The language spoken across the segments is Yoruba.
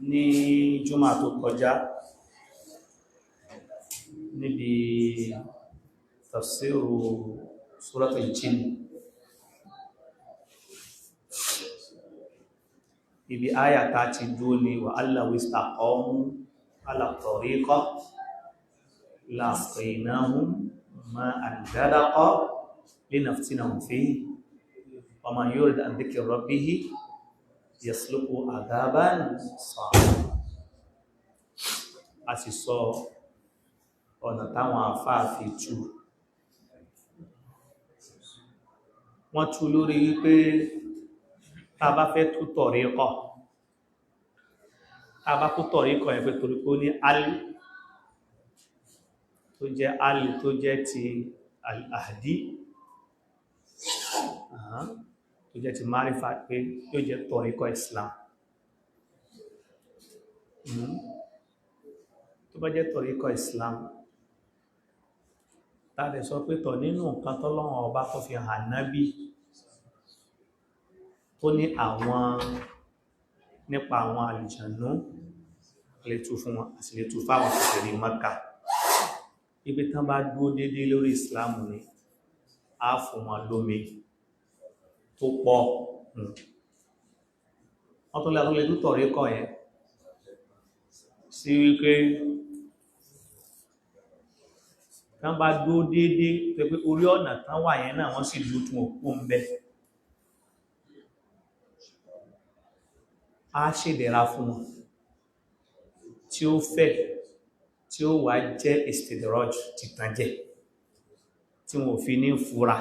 Ní jùmọ̀ tó kọjá, níbi tafsiru Suratul Jinn, ibi áyà tá ti dúó ní wa allaw istaqamu ala tariqa la'asqaynahum ma'an ghadaqa linaftinahum fihi wa man yurid an dhikri rabbihi yasluku adhaban sa'ada. A sì sọ ọ̀nà táwọn àfáà fi tú. Wọ́n tú lórí wípé tá bá fẹ́ tú tọ̀ríkọ̀, tá bá kú tọ̀ríkọ̀ ẹ̀ pé torí pé ó ní alì tó jẹ́ alì tó jẹ́ ti al-ahdi, tó jẹ́ ti marifa, pé yóò jẹ́ tọ̀ríkọ̀ Islam. Tó bá jẹ́ tọ̀ríkọ̀ Islam, tàbí sọ pé tọ̀ nínú nǹkan tọ́lọ́run ọba tó fi hàn nábì tó ní àwọn nípa àwọn àlùjànnú, lè tú fún wọn, àti lè tú fáwọn kèfèrí Mákà, ibi tán bá dúó dédé lórí Islam ni a fún wọn lómi tó pọ̀. Wọ́n tó lè tú tọ̀ríkọ̀ yẹn sí wípé tán bá dúó dédé tó pé orí ọ̀nà tán wà yẹn náà wọ́n sì dúó tún òkú ń bẹ, a ṣèdẹ̀ra fún wọn tí ó fẹ́, tí ó wà jẹ́ istidraj, tìtànjẹ tí wọ́n fi ní fura,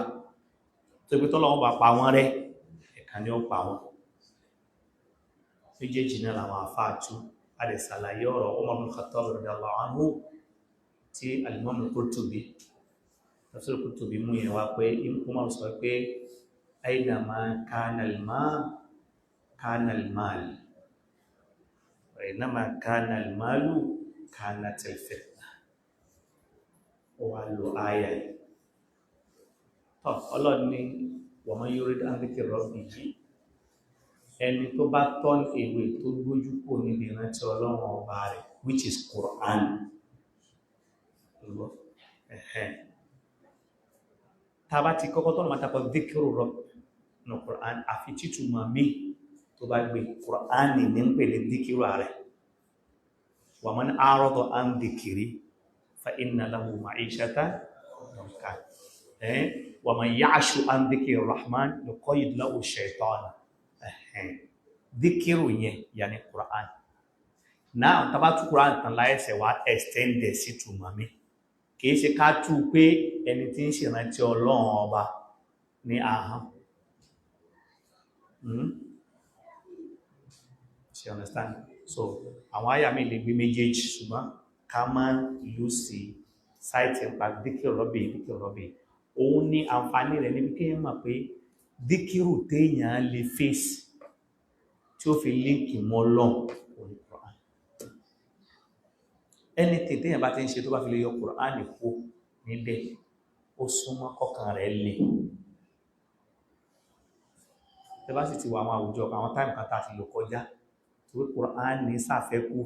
tó pé tọ́lọ́wọ́n bá pa wọ́n rẹ́ ẹ̀kan ni ó pa wọ́n. Méjèèjì náà làwọn àfáà tú. A lè ṣàlàyé ọ̀rọ̀ Umar bin Khattab radiyallahu anhu tí al-Imam al-Qurtubi, tafsir Qurtubi mú yẹn wá pé Umar sọ pé aynama kana al-ma' kana al-mal, wa aynama kana al-malu kanat al-fitna. Ó wá lo áyà yìí. Tọ́ Ọlọ́run ní wa man yurid an dhikri rabbihi, ẹni tó bá turn away, tó gbójú kò níbi ìrántí Ọlọ́run ọba rẹ̀, which is Quran. Tá bá ti kọ́kọ́ tọ́nà máa tapọ̀ dhikru rabb ní Quran, àfi títúmọ̀ mí tó bá gbé Quran ní ń pè ní dhikru rẹ̀. Wa man a'rada an dhikri fa inna lahu ma'ishatan danka, wa man ya'shu an dhikri rahman nuqayyid lahu shaytana. Díkìrù yẹn yà ní Quran. Náà tàbá tú Quran tán láìsẹ̀ wá extend sí túmọ̀ mi, kìí ṣe ká tú pé ẹni tí ń ṣèrántí Ọlọ́run ọba ní ahọ́n. Ṣe understand? So àwọn àyà mi lè gbé méjèèjì, ṣùgbọ́n ká má lùsì sáìtì nípa díkìrù rọ́bì. Díkìrù rọ́bì, òun ní àǹfààní rẹ̀ níbi kéèyàn mọ̀ pé díkìrù téèyàn lè fèsì tí ó fi líǹkì mọ́ Ọlọ́run òní Quran. Anything téèyàn bá ti ń ṣe tó bá fi lè yọ Quran kó níbẹ̀, ó súnmọ́ kọ́kàn rẹ̀ lè. Tẹ́ bá sì ti wọ àwọn àwùjọ, àwọn táìmù kan tá a ti lò kọjá, torí Quran ní sàfẹ́kù,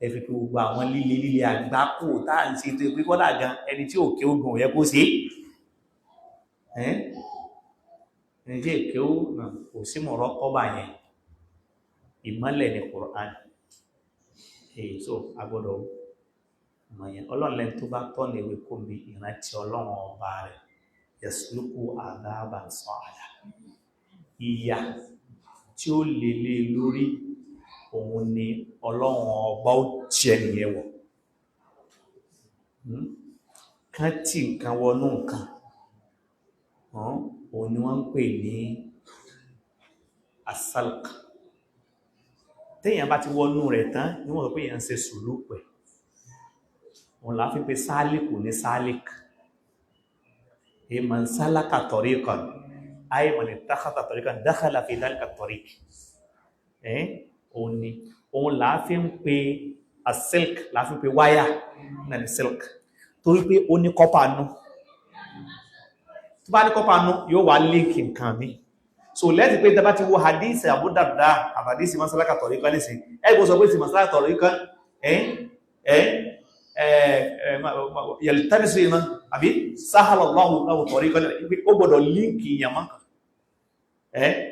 ẹ fi pé gbogbo àwọn líle líle àgbákò tá à ń ṣe tó pé kọ́dà gan ẹni tí ò ké ogun ò yẹ kó ṣe é, ẹni tí èké ó kò sí mọ̀rọ̀ kọ́bà yẹn. Ìmọ́lẹ̀ ní Quran èyí, so agbọ́dọ̀ mọ̀ yẹn. Ọlọ́run lẹ́ni tó bá tọ́ ní ìwé kó mi ìrántí Ọlọ́run ọba rẹ̀, yasluku adhaban sa'ada, ìyà tí ó lè lé lórí òun ni Ọlọ́run ọba ó jẹ nìyẹn wọ̀. Kán tí nǹkan wọnú nǹkan, òun ni wọ́n ń pè ní asalk. Téèyàn bá ti wọnú rẹ̀ tán ní wọ́n sọ pé èèyàn ń ṣe sùlúkù ẹ̀. Òun là fi pé sáálìkù ní sáálìk. Man salaka tariqan ay man ittakhadha tariqan dakhala fi dhalika tariq. Òun ni òun là fi ń pe asilk, là fi ń pe wáyà náà ní silk, torí pé ó ní kọ́pà nú. Tó bá ní kọ́pà nú, yóò wá líǹkì nǹkan mi. So lẹ́tì pé tẹbá ti wo hadith Abu Darda àbàdísì masalaka tọ̀ríkọ́ nísìn, ẹgbẹ́ sọ pé ti masalaka tọ̀ríkọ́ yẹ̀lítẹ́bísí iná àbí sahalallahu lahu tọ̀ríkọ́, ó gbọ́dọ̀ líǹkì ìyàmá.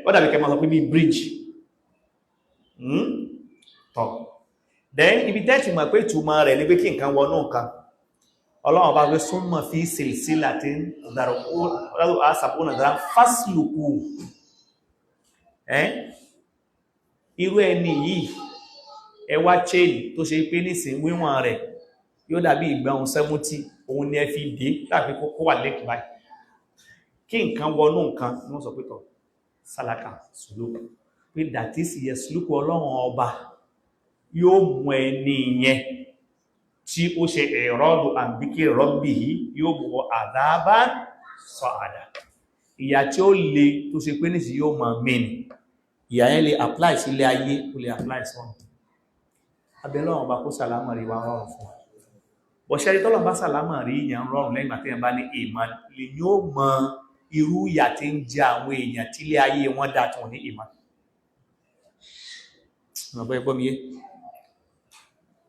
Ó dàbí kẹma sọ pé bí bridge tọ̀. Then ibi tẹ́tì mọ̀ pé ìtumọ̀ rẹ̀ ní pé kí nǹkan wọnú nǹkan, Ọlọ́run bá gbé súnmọ̀ fi silsilatin dàrú fásìlùkù. Irú ẹni yìí, ẹwà chain tó ṣe pé nísìn wíwọ̀n rẹ̀ yóò dàbí ìgbọ̀n 70, òun ni ẹ fi dé láàfin kó wà lẹ́kì báyìí. Kí nǹkan wọnú nǹkan ní wọ́n sọ pé tọ̀ sálàkà sùlùkù, pé dàtí sì yẹ sùlùkù, Ọlọ́run ọba yóò mú ẹni yẹn tí ó ṣe ìrọ́dù àǹbíkí rọ́bì yìí, yóò mú àdábá sọ àdá, ìyà tí ó le tó ṣe pé nísì yóò máa mìíní. Ìyà yẹn lè apply sí ilé ayé, ó lè apply sọ́run. Abẹ́lọ́run ọba kó sàlámà rí wa rọrùn fún wa. Bọ̀ṣẹ́rí tọ́lọ̀ bá sàlámà rí ìyàn rọrùn lẹ́yìn àti ẹ̀bá ní ìmọ̀ lè ní ó mọ irú ìyà tí ń jẹ àwọn èèyàn tí ilé ayé wọn dá tí wọ́n ní ìmọ̀.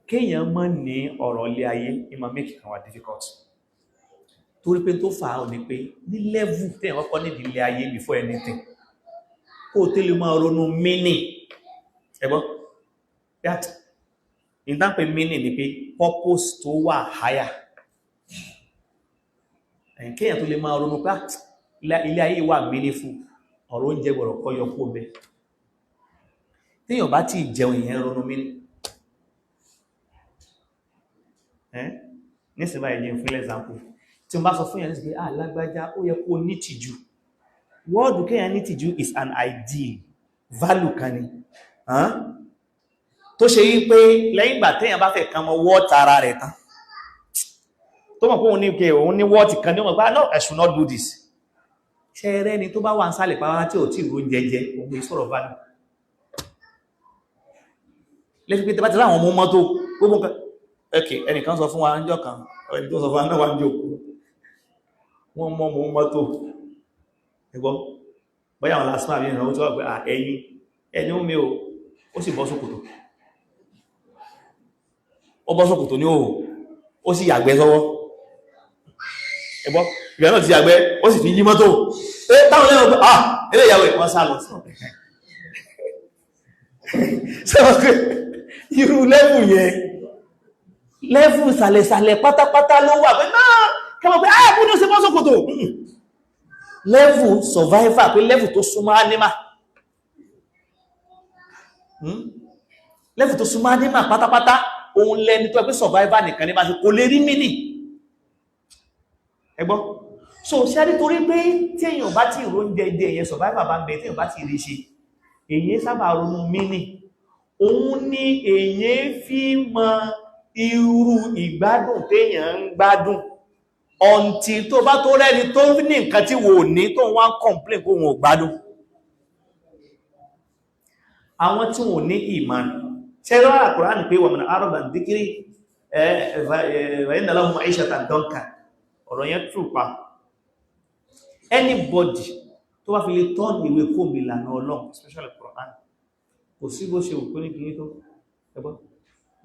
Kéèyàn mọ́ ní ọ̀rọ̀ ilé ayé ìmọ̀ make kan wà difficult, torí pé tó fà á ò ní pé ní level téèyàn kọ́kọ́ nídìí ilé ayé before anything, kó o tó lè máa ronú meaning. Ẹgbọ́n that ìdánpẹ́ meaning ni pé purpose tó wà higher. Kéèyàn tó lè máa ronú pé ilé ayé wà meaningful, ọ̀rọ̀ oúnjẹ gbọ́dọ̀ kọ́ yọ kó bẹ́. Téèyàn bá tí jẹun, ìyẹn ronú meaning. Nísìnyí báyìí, jẹ́ fún example, tí mo bá sọ fún yẹn nísìnyí pé ah, lágbájá, ó yẹ kó ní tìjú, wọ́ọ̀dù kéèyàn ní tìjú is an ideal value kan ni tó ṣe yí pé lẹ́yìn ìgbà téèyàn bá fẹ́ kan mọ́ wọ́ọ̀tì ara rẹ̀ tán, tó mọ̀ pé òun ní pé òun ní wọ́ọ̀tì kan ní ọmọ pé, "No, I should not do this." Ṣe rẹ́ ni tó bá wà ń sálẹ̀ pàápàá tí ò tí ìró jẹjẹ, òun yìí sọ̀rọ̀ value lẹ́sí pé tẹ́ bá ti láwọn ọmọ mọ́tò gbogbo nǹkan. Ok, ẹnìkan sọ fún wa níjọ́ kan, ẹni tó sọ fún wa náà wà ní òkú, wọ́n mọ́ mọ́ mọ́tò ẹgbọ́ bóyá àwọn lásìmọ̀ àbí ìrànwọ́ tó wà pé ẹ̀yìn ẹni ó mi o, ó sì bọ́ sókòtò, ó bọ́ sókòtò ní òhò, ó sì yàgbẹ́ sọ́wọ́. Ẹgbọ́ ìgbà náà ti yàgbẹ́, ó sì fi yí mọ́tò táwọn lẹ́nu pé ah, ilé ìyàwó wọ́n sá lọ. Sẹ́wọ̀n pé irú lẹ́fù yẹn, lẹ́fù sàlẹ̀sàlẹ̀ pátápátá ló wà pé náà kẹwàá pé ah, bú ní ó ṣe bọ́ sókòtò, level survivor, pé level tó súnmọ́ animal, level tó súnmọ́ animal pátápátá, òun lẹni tó ẹgbẹ́ survivor nìkan ní bá ṣe kò lè rí mínì. Ẹgbọ́n, so ṣe nítorí pé tí èyàn bá ti róúnjẹ jẹ, èyàn survivor bá ń bẹ, tí èyàn bá ti rí ṣe, èyàn sábà ronú mínì. Òun ni èyàn fi mọ irú ìgbádùn téèyàn ń gbádùn until tó bá tó rẹ́ni tó ní nǹkan tí wò ní, tó wá ń complain kó wọn ò gbádùn. Àwọn tí wọ́n ní ìmán ṣe rárá Kùránì pé wa man a'rada an dhikri fa inna lahu ma'ishatan danka, ọ̀rọ̀ yẹn true pa. Anybody tó bá fi lè turn ìwé kó mi ìlànà Ọlọ́run, especially Quran, kò sí bó ṣe òkú ní kìí tó ẹgbọ́n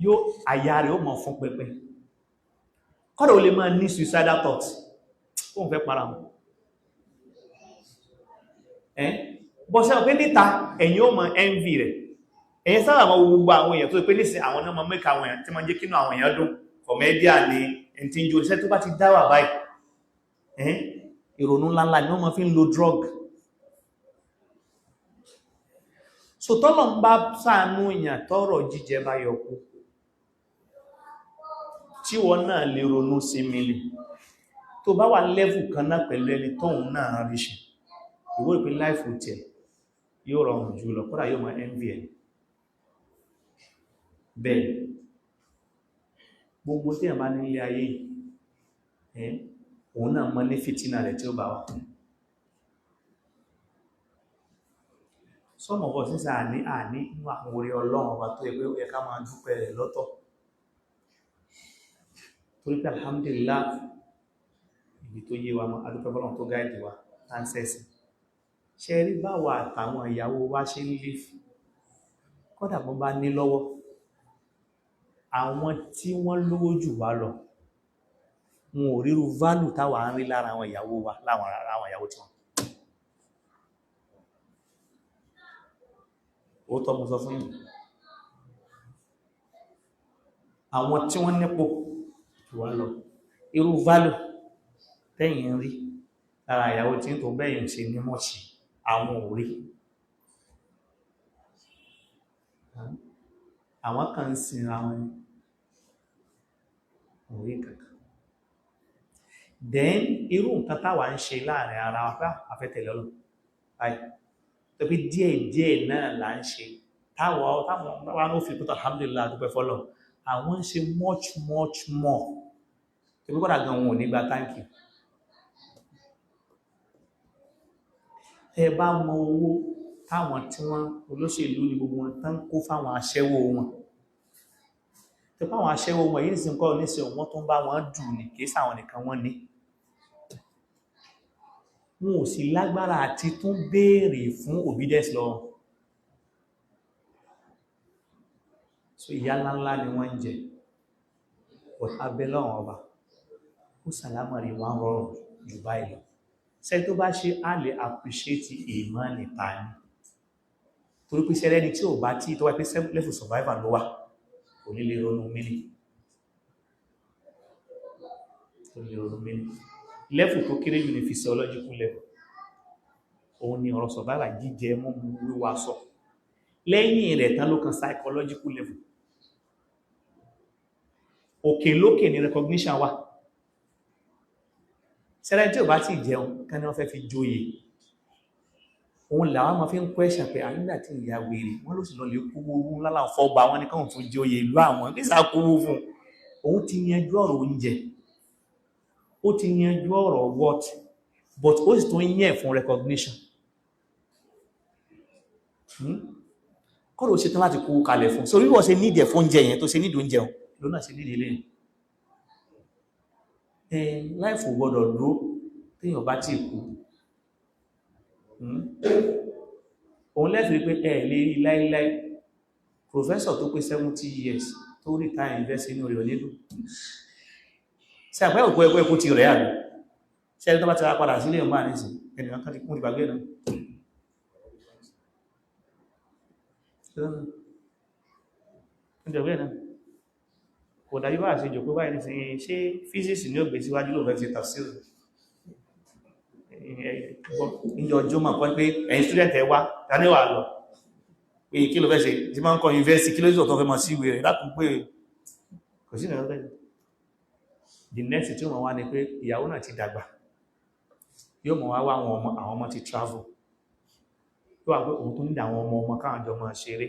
yóò àyà rẹ̀ ó mọ̀ fún pẹpẹ, kọ́dọ̀ ó lè máa ní suicidal thoughts, ó ń fẹ́ para wọn. Ẹ́ bọ́ ṣe pé níta ẹ̀yin ó mọ envy rẹ̀, ẹ̀yin sábà mọ gbogbo àwọn èèyàn tó pé nísìn àwọn náà mọ mẹ́ka, àwọn èèyàn tí wọ́n jẹ́ kínú àwọn èèyàn dùn, comedian ni ẹni tí ń jó iṣẹ́, tó bá ti dáwà báyìí, ẹ́ ìrònú ńláńlá ni wọ́n máa fi ń lo drug. So tọ́lọ̀ ń bá ṣàánú èèyàn, tọ́rọ̀ jíjẹ bá yọkú, tí wọ́n náà lè ronú sí mílì, tó bá wà lẹ́vù kan náà pẹ̀lú ẹni tóun náà rí ṣe, ìwó ìpín láìfò tẹ̀ yóò rọrùn jù lọ, kódà yóò máa envy ẹ̀. Bẹ́ẹ̀ gbogbo tí ẹ̀ bá nílé ayé, òun náà mọ́ ní fìtínà rẹ̀ tí ó bá wà. Some of us nísà àní àní inú àwọn orí Ọlọ́run ọba tó yẹ pé ó yẹ ká máa dúpẹ́ rẹ̀ lọ́tọ̀, torí pé alhamdulillah, ibi tó yé wa mọ́, adúpẹ́ fọ́lọ́run tó gáìdì wa táńsẹ̀sì. Ṣe rí báwa àtàwọn ìyàwó wa ṣe ń lè, kọ́dà bọ́n bá ní lọ́wọ́, àwọn tí wọ́n lówó jù wá lọ, wọn ò ríru value táwa ń rí lára àwọn ìyàwó wa, láwọn àwọn ìyàwó tí wọn. Ó tọ́ mo sọ fún yín, àwọn tí wọ́n nípò jù wá lọ, irú value tẹ́yìn ń rí lára ìyàwó tí ń tó bẹ́yìn ṣe ní mọ́ṣí, àwọn ò rí. Àwọn kan ń sin ra wọn ní orí kankan. Then irú nǹkan táwa ń ṣe láàrin ara wa pé àfẹ́tẹ̀lẹ́ ọlọ́ báyìí, tó pé díẹ̀ díẹ̀ náà là ń ṣe, táwa táwọn ló fi pẹ́tọ̀ alhamdulillah dúpẹ́ fọ́lọ̀, àwọn ń ṣe much much more, tó pé kọ́dà gan wọn ò ní gba thank you. Tẹ bá mọ owó táwọn tí wọ́n olóṣèlú ní gbogbo wọn tán kó fáwọn aṣẹ́wó wọn, tó fáwọn aṣẹ́wó wọn yìí sí nǹkan oníṣẹ́ wọn tó ń bá wọn dù ní kìí sáwọn nìkan wọ́n ní, wọn ò sì lágbára àti tún béèrè fún obedience lọ. So ìyà ńláńlá ni wọ́n ń jẹ. But abẹ́lọ́wọ̀n ọba ó sàlámọ̀rí wọn rọrùn jù báyìí lọ. Ṣé tó bá ṣe á lè appreciate ìmọ̀ níta ni, torí pé ṣẹlẹ̀ ni tí ò bá tí tó wá pé level survivor ló wà, kò ní lè ronú mílì, kò ní lè ronú mílì. Level tó kéré jù ní physiological level, òun ni ọ̀rọ̀ survivor, jíjẹ múmu wíwá sọ. Lẹ́yìn rẹ̀ tán ló kan psychological level. Òkè lókè ni recognition wà. Ṣẹlẹ̀ tí ò bá tí jẹun kán ní wọ́n fẹ́ fi joyè, òun làwọn máa fi ń question pé àyígbà tí ìyá wèrè wọ́n ló sì lọ lè kówó owó ńlá láwọn fọ́ba wọn ní káwọn fún joyè ìlú àwọn kí sá kówó fún. Òun ti yanjú ọ̀rọ̀ oúnjẹ, ó ti yanjú ọ̀rọ̀ what, but ó sì tún yẹn fún recognition. Kọ́rọ̀ ó ṣe tán láti kówó kalẹ̀ fún, so wíwọ́ ṣe nídìí ẹ̀ fún oúnjẹ yẹn tó ṣe nídìí oúnjẹ ló náà ṣe nídìí ilé yẹn. Láìfò gbọ́dọ̀ dúró téèyàn bá tí kú. Òun lẹ́fì pé ẹ lè rí láíláí professor tó pé 70 years tó retire university inú rẹ̀ onídùn. Sí àpẹ́ òkú ẹkú ẹkú ti rẹ̀ àbí ṣe ẹni tó bá ti ra padà sílé ọmọ àníṣì ẹnìyàn kan ti kún ìgbàgbé náà. Kò dájú bá ṣe jòkó báyìí nísìnyí, ṣé physics ní ó gbé síwájú ló fẹ́ fi tafsir ìjọ ọjọ́ mọ̀ kọ́ pé ẹ̀yin student ẹ wá, tani wà lọ pé kí ló fẹ́ ṣe tí máa ń kọ́ university, kí ló sì ọ̀tọ́ fẹ́ mọ̀ sí ìwé rẹ̀ lákùn pé kò sí ìrìnàjò. The next tí ó mọ̀ wá ni pé ìyàwó náà ti dàgbà, yóò mọ̀ wá wá àwọn ọmọ, àwọn ọmọ ti travel, yóò wà pé òun tó nílò àwọn ọmọ ọmọ káwọn jọ máa ṣeré,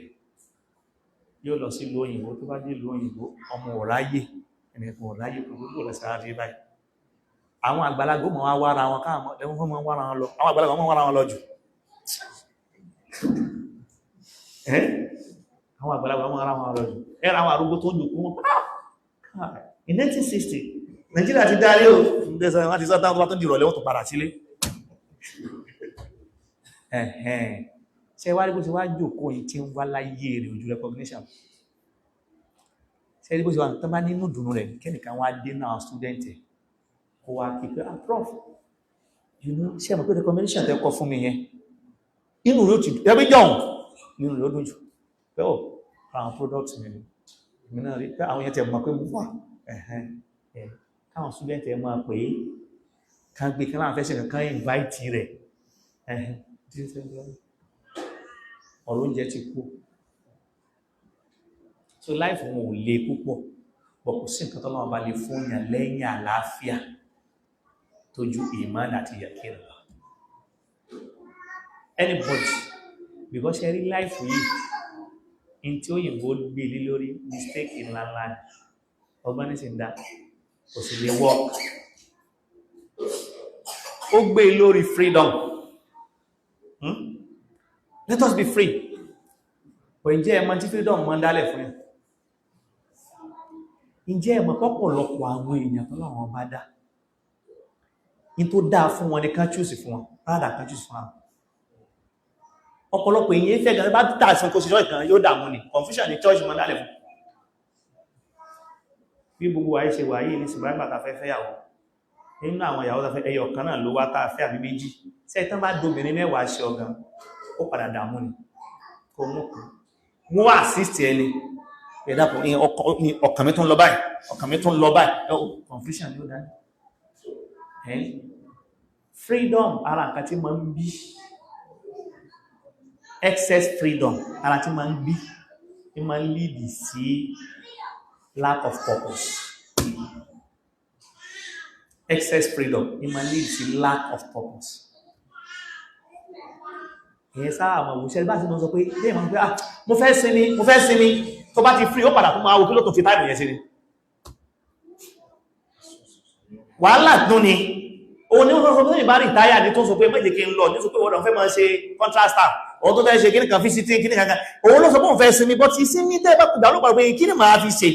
yóò lọ sí ìlú òyìnbó. Tó bá dé ìlú òyìnbó, ọmọ ọ̀ráyè, ẹnìkan ọ̀ráyè kò gbogbo lọ sára rí báyìí. Àwọn àgbàlagbà mọ̀ wá wára wọn káàmọ́ lẹ́wọ́n fún mọ́ wára wọn lọ, àwọn àgbàlagbà mọ́ wára wọn lọ jù. Àwọn àgbàlagbà mọ́ wára wọn lọ jù. Ẹ̀rọ àwọn arúgbó tó jòkó wọn in 1960 Nàìjíríà ti dárí o, wọ́n ti sọ táwọn tó bá tó dìrọ̀lẹ́ wọ́n tó padà sílé. Ṣe wá rí bó ṣe wá jòkó yìí tí ń wá láyé rẹ̀ ojú recognition? Ṣe rí bó ṣe wá tán bá nínú ìdùnnú rẹ̀ kẹ́nìkan wá dé náà student ẹ̀ kó wá kí pé, ah prof, you know, ṣe mọ̀ pé recommendation tẹ́ kọ fún mi yẹn, inú rẹ̀ ó ti ẹbí jọun nínú rẹ̀ ó dùn jù pé ó àwọn product mi ni èmi náà rí pé àwọn yẹn tẹ̀ mọ̀ pé mo wà. Ẹ̀hẹ́n, káwọn student ẹ̀ máa pè é, kan gbé kan láwọn fẹ́ ṣe kankan invite rẹ̀. Ẹ̀hẹ́n, ọ̀rọ̀ oúnjẹ ti kú. So life wọn ò le púpọ̀, but kò sí nǹkan tọ́lọ́wọ́n bá lè fún yàn lẹ́yìn àlàáfíà tó ju ìmán àti yàkín lọ. Anybody, because ṣe rí life yìí, in tí òyìnbó gbé lé lórí mistake ńláńlá ni, ọgbọ́n ní sì ń dá, kò sì lè work. Ó gbé lórí freedom. Let us be free. But ǹjẹ́ ẹ mọ̀ tí freedom mọ́ ń dálẹ̀ fún yẹn? Ǹjẹ́ ẹ mọ̀ pọ̀pọ̀lọpọ̀ àwọn èèyàn tó láwọn bá dá in tó dáa fún wọn ni kán choose fún wọn rather kán choose fún wọn. Ọ̀pọ̀lọpọ̀ èyí fẹ́ gan bá tà sí kó sí church kan, yóò dààmú ni. Confusion ni church mọ́ dálẹ̀ fún. Bí gbogbo wa ṣe wà yìí ní ṣùgbọ́n ìgbà tá fẹ́ fẹ́yàwó, nínú àwọn ìyàwó tá fẹ́, ẹyọ kan náà ló wá tá fẹ́ àbí méjì. Ṣé tán bá dobìnrin mẹ́wàá ṣe ọ̀gán, ó padà dààmú ni. Kò mú kan, wọ́n wá assist ẹni, ẹ̀dàpọ̀ ọkàn mi tún lọ báyìí, ọkàn mi tún lọ báyìí. Confusion ni ó dá. Freedom, ara nǹkan tí ma ń bí excess freedom, ara tí ma ń bí tí ma ń lead sí lack of purpose. Excess freedom ní ma ń lead sí lack of purpose. Ìyẹn sáà mọ̀ òṣèré bá ti mọ́ sọ pé lẹ́yìn mọ́ pé, "Ah, mo fẹ́ sinmi, mo fẹ́ sinmi." Tó bá ti free, ó padà tó máa wo kí ló tó fi time yẹn sí ni. Wàhálà tún ni. Òun ní wọ́n sọ pé ìbá retire ní tó sọ pé méje kí n lọ ní sọ pé wọ́n fẹ́ máa ṣe contract staff, òun tó fẹ́ ṣe kíní kan, visiting kíní kan. Òun ló sọ pé òun fẹ́ sinmi, but ìsinmi tẹ́ bá kùdà ló pàdé, kí ni màá fi ṣe?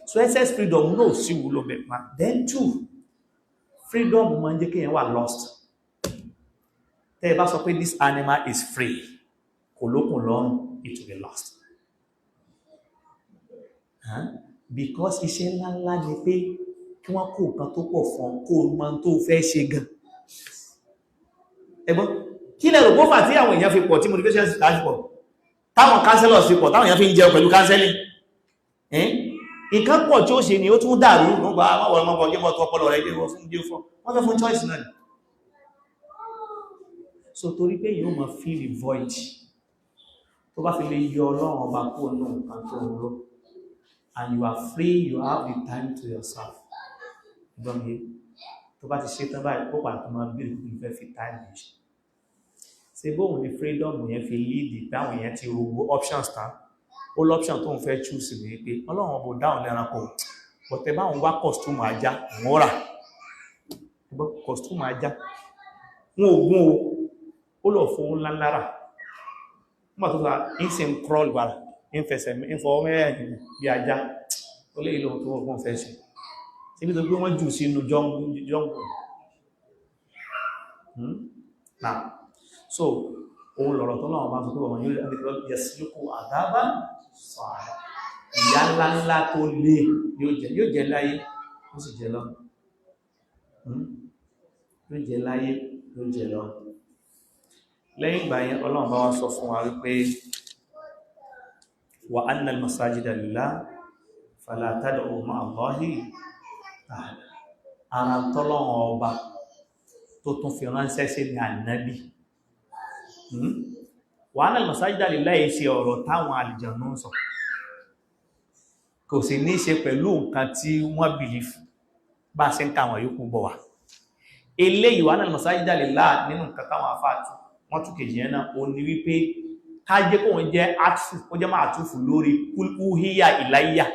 So excess freedom náà sí wúlò bẹ̀. Then two, freedom máa ń jẹ́ kéèyàn wà lost. Tẹ́ ẹ bá sọ pé this animal is free, kò lókùn lọ́rùn, it will be lost. Huh? Because iṣẹ́ ńláńlá ni pé kí wọ́n kó nǹkan tó pọ̀ fún ọ, kó o mọ tó fẹ́ ṣe gan. Ẹgbọ́n kí lẹ́rù kó fà tí àwọn èèyàn fi pọ̀, tí motivation speakers pọ̀, táwọn counselors fi pọ̀, táwọn èèyàn fi ń jẹun pẹ̀lú counseling? Nǹkan pọ̀ tí ó ṣe ni ó tún dàrú nígbà wọ́n wọ́n mọ́ jẹ́ tó ọpọlọ rẹ̀ jẹ́ fún jẹ́ fún wọ́n fẹ́ fún choice náà ni. So torí pé yóò máa fill the void tó bá fi lè yọ Ọlọ́run Ọba kó nù nǹkan tó ń lò, and you are free, you have the time to yourself. Gbọ́n mi, tó bá ti ṣe tán báyìí, ó padà tó máa bí ìlú fẹ́ fi time yìí ṣe. Ṣe bóun ni freedom yẹn fi lead báwọn yẹn ti gbogbo options tán, ó l'option tó ń fẹ́ choose ní pé Ọlọ́run ọbọ̀ dáhùn lẹ́ranko, bọ̀tẹ̀ báwọn wá costume ajá, òun rà costume ajá, wọn ò gún o, ó lọ fún ńlá ńlá rà. Nígbà tó sọ ń sì ń crawl wàrà, ń fẹsẹ̀ ń fọwọ́ mẹ́rin bí ajá, ó lé ìlú tó wọ́n fẹ́ ṣe síbi tó gbé wọ́n jù sínú jungle now. So òun lọ̀rọ̀ tó náà bá sọ pé wọ́n yóò yasluku adhaban sa'ada, ìyà ńláńlá tó lé yóò jẹ, yóò jẹ láyé, ó sì jẹ lọ́run. Yóò jẹ láyé, yóò jẹ lọ́run. Lẹ́yìn ìgbà yẹn, Ọlọ́run bá wá sọ fún wa wípé wa anna al-masajida lillah fala tad'u ma'a Allahi ahada. Ara tọ́lọ́run Ọba tó tún fi ránṣẹ́ sí ní ànábì, wa anna al-masajida lillahi, ṣe ọ̀rọ̀ táwọn àlìjànú ń sọ, kò sì ní ṣe pẹ̀lú nǹkan tí wọ́n believe. Bá ṣe ń ká àwọn yòókù bọ̀ wá eléyìí, wa anna al-masajida lillah, nínú nǹkan táwọn afáàtù wọ́n tún kejì yẹn náà, ó ní wípé ká jẹ́ kóun jẹ́ atfu, kó jẹ́ máa túfù lórí uhiya ilayya,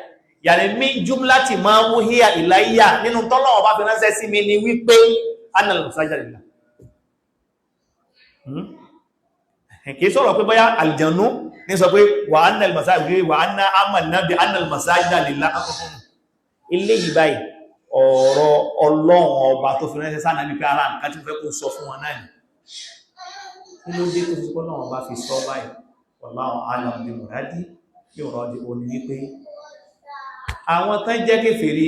yàrá min jumlati ma uhiya ilayya, nínú tọ́lọ́wọ́ bá fi ránṣẹ́ sí mi ni wípé anna al-masajida lillah. Kìí sọ̀rọ̀ pé bóyá àlìjànú ní sọ pé wa anna al-masajida wa anna amanna bi anna al-masajida lillah. Eléyìí báyìí, ọ̀rọ̀ Ọlọ́run Ọba tó fi ránṣẹ́ sáà ní pé ara nǹkan tí mo fẹ́ kó sọ fún wọn náà ni. Kí ló dé tó fi kọ́ náà bá fi sọ báyìí? Wallahu a'lam bi muradi bí ọ̀rọ̀ di òní wípé àwọn tán jẹ́ kèfèrí,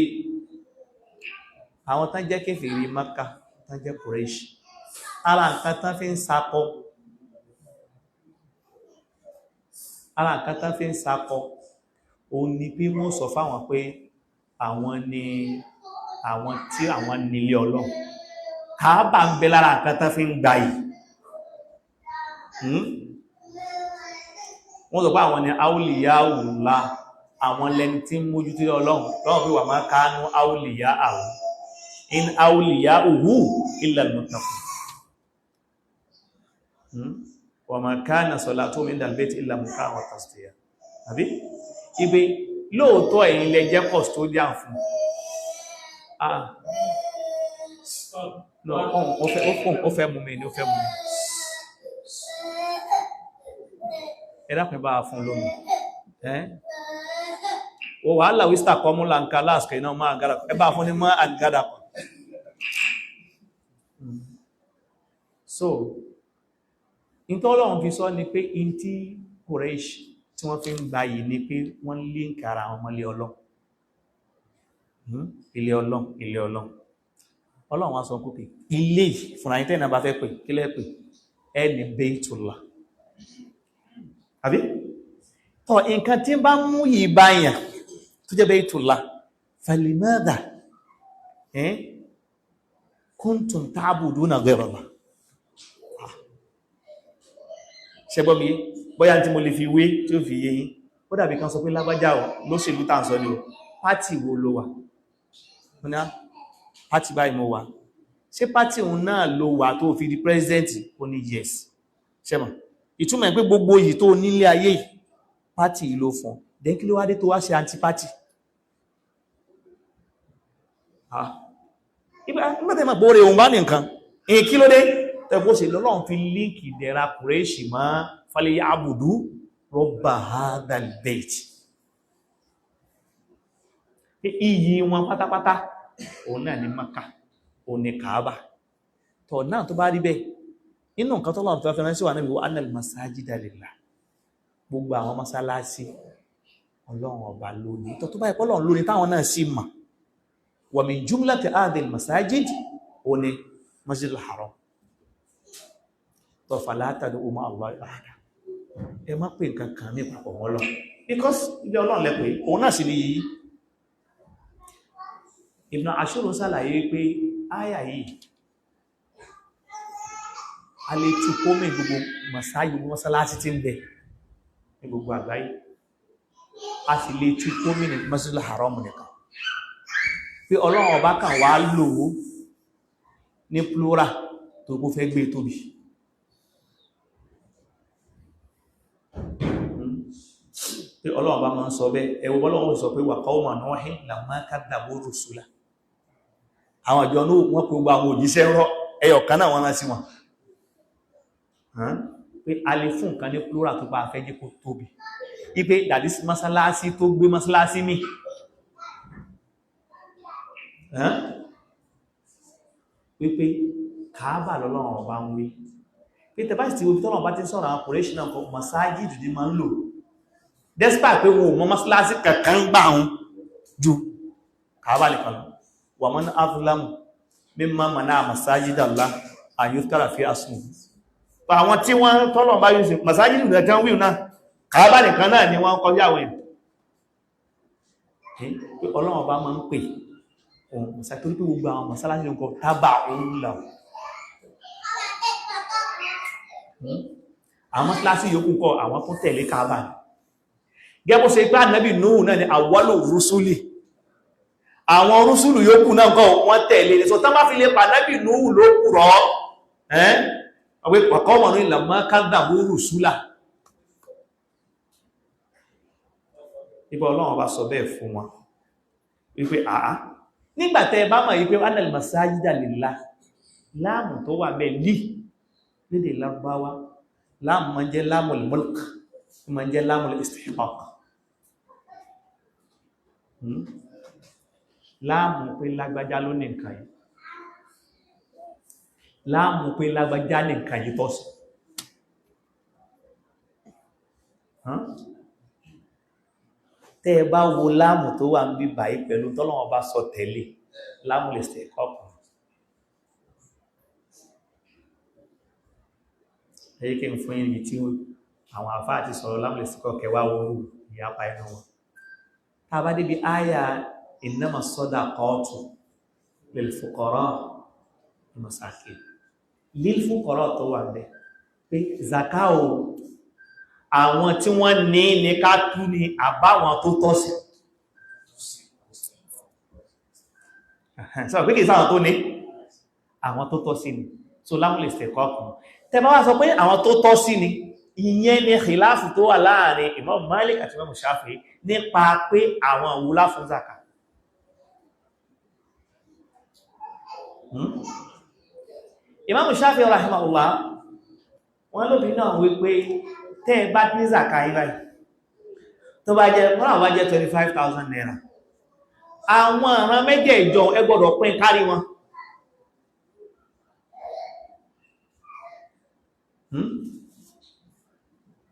àwọn tán jẹ́ kèfèrí Mákà, tán jẹ́ Quraysh, ara nǹkan tán fi ń sakọ, ara nǹkan tán fi ń sakọ òun ni pé wọ́n sọ fáwọn pé àwọn ni àwọn tí àwọn nílé Ọlọ́run. Kàábà ń bẹ lára nǹkan tán fi ń gbayì. Wọ́n sọ pé àwọn ni áúlìyá òwúlá, àwọn lẹni tí ń mójútó Ọlọ́run lọ́wọ́, pé wà máa kánú áúlìyá àwọ̀ in áúlìyá òwú illa al-muttaqun. Wa ma kana salatuhum inda al-bayti illa muka'an wa tasdiya. Àbí ibi lóòótọ́ ẹ̀yin lẹ jẹ́ custodian fún, ah no, ó fẹ́ mú mi ni, ó fẹ́ mú mi. Ẹ dákun, bá a fún lómi. Ẹ́ o, wàhálà wíṣítà kọ́ mú láǹkà láàsìkò iná máa gádà, ẹ bá fún ní mọ́ àgádà kan. So Ìtọ́lọ́run fi sọ ni pé in tí Quraysh tí wọ́n fi ń gba yìí ni pé wọ́n link ara wọn mọ́lé Ọlọ́run. Ilé Ọlọ́run, ilé Ọlọ́run. Ọlọ́run wá sọ kókè ilé fúnra yín tẹ́nà bá fẹ́ pè kí lẹ́ pè ẹ ní Baytullah. Àbí? Tọ́ nǹkan tí bá mú yìí báyàn tó jẹ́ Baytullah, falimadha kuntum ta'buduna ghayra Allah. Ṣẹgbọ́n mi, bóyá tí mo lè fi wé tí ó fi yé yín, ó dàbí kan sọ pé lágbájá ọ̀ lóṣèlú tàà ń sọ ní o, pátì wo ló wà? Mo ní pátì báyìí mo wà. Ṣé pátì òun náà ló wà tó fi di president? Ó ní yes. Ṣẹ́mọ̀ ìtumọ̀ ẹ̀ pé gbogbo yìí tó nílé ayé yìí pátì yìí ló fún. Then kí ló wá dé tó wá ṣe anti-party? Ìgbàtẹ̀ máa bóre òun bá ní nǹkan èyí kí ló dé tẹ́kọ́ ṣe lọ́lọ́run fi líǹkì ìdẹ̀ra Kùrẹ́ṣì mọ́ falyabudu rabba hadhal bayt. Iyì wọn pátápátá òun náà ní Maka, òun ní Kaaba. Tọ̀ náà tó bá rí bẹ́ẹ̀, nínú nǹkan tọ́lọ́run tó fẹ́ ránṣẹ́ wà náà wa annal masajida lillah, gbogbo àwọn mọ́sálásí Ọlọ́run ọba lónìí. Tọ́ tó bá ẹ̀kọ́ Ọlọ́run lónìí táwọn náà sì mọ̀, wa min jumlati hadhil masajid òun ni Masjidil Haram. Tọ́ fala tad'u ma'a Allahi ahada, ẹ má pè nǹkan kan ní papọ̀ mọ́ Ọlọ́run, because ilé Ọlọ́run lẹ́pẹ́ òun náà sì ní yìí. Ibn Ashur ṣàlàyé pé áyà yìí a lè tú kómì gbogbo masáyì gbogbo mọ́sálásí tí ń bẹ ní gbogbo àgbáyé, a sì lè tú kómì ní Masjidil Haram nìkan, pé Ọlọ́run ọba kan wá lò ó ní plural tó kó fẹ́ gbé tóbi. Pé Ọlọ́run bá máa ń sọ bẹ́ẹ̀, ẹwọ Ọlọ́run sọ pé wa qawma Nuhin lamma kadhabu rusula, àwọn àjọ ní wọ́n pé gbogbo àwọn òjíṣẹ́ rọ́ ẹyọ kan náà wọ́n rán sí wọn. Pé a lè fún nǹkan ní plural tó bá fẹ́ jẹ́ kó tóbi, ipé dàdí mọ́sálásí tó gbé mọ́sálásí mi, wípé Kàábà lọ́lọ́run ọba ń wí pé tẹbá sì ti wo tọ́lọ́run bá ti ń sọ̀rọ̀ àwọn Kùrẹ́ṣì náà kọ masájídù ní máa ń lò, despite pé wọn ò mọ mọ́sálásí kankan gbà wọn ju Kàábà nìkan lọ. Wa man azlamu mimman mana'a masajidallah an yuzkara fi ismuhu. Àwọn tí wọ́n tọ́lọ̀ bá yìí sí masájídù rẹ̀ tán wíwù náà, Kàábà nìkan náà ni wọ́n kọjá àwọn èèyàn. Pé Ọlọ́run bá máa ń pè òun mọ̀sá torí pé gbogbo àwọn mọ̀sálásí nǹkan tábà òun là àwọn mọ́sálásí yòókù kọ àwọn tó tẹ̀lé Kàábà gẹ́gbó ṣe pé Ànábì Núhù náà ni àwọ́lò rúsúlì, àwọn rúsúlù yòókù náà kọ́ wọ́n tẹ̀lé ní so tán bá fi lè pa Ànábì Núhù ló kúrọ́ ọ̀pẹ́ pàkọ́mọ̀nù ìlàmọ́ kádàbó rúsúlà. Nípa Ọlọ́run bá sọ bẹ́ẹ̀ fún wọn wípé àá nígbàtẹ́ bá mọ̀ wípé anal masajida lillah, láàmù tó wà bẹ́ẹ̀ lì lédè Lárúbáwá, láàmù máa ń jẹ́ láàmù al-mulk, máa ń jẹ́ láàmù al-istihqaq. Láàmù pé lágbájá ló ní nǹkan yìí, láàmù pé lágbájá ní nǹkan yìí tọ́ sí. Tẹ́ ẹ bá wo láàmù tó wà ń bí báyìí pẹ̀lú tọ́lọ́wọ́ bá sọ tẹ̀lé, láàmù lè ṣe kọ́kùn. Ẹ̀yí kí n fún yín tí àwọn àfáà ti sọ̀rọ̀ láàmù lè ṣe kọ́kẹ́ wá wọ́rú ìyapa inú wọn. Tá a bá débi áyà innama sadaqatu lil fuqara wal masakin, lil fuqara tó wà ń bẹ pé zaka o, àwọn tí wọ́n ní ní ká tú ní àbáwọn tó tọ́ sí. Sọ pé kìí sáwọn tó ní, àwọn tó tọ́ sí ni. So láwọn lè ṣẹ̀kọ́ ọkùn tẹ bá wá sọ pé àwọn tó tọ́ sí ni, ìyẹn ni khilafu tó wà láàrin Imam Malik àti Imam Shafi'i nípa pé àwọn òwúlá fún zaka. Imam Shafi'i rahimahullah wọ́n lóbi náà wípé tẹ́ ẹ bá ní zaka yìí báyìí tó bá jẹ́ wọ́n àwọn jẹ́ 25,000 naira, àwọn ọ̀ràn mẹ́jẹ̀ẹ̀jọ ẹ gbọ́dọ̀ pín kárí wọn.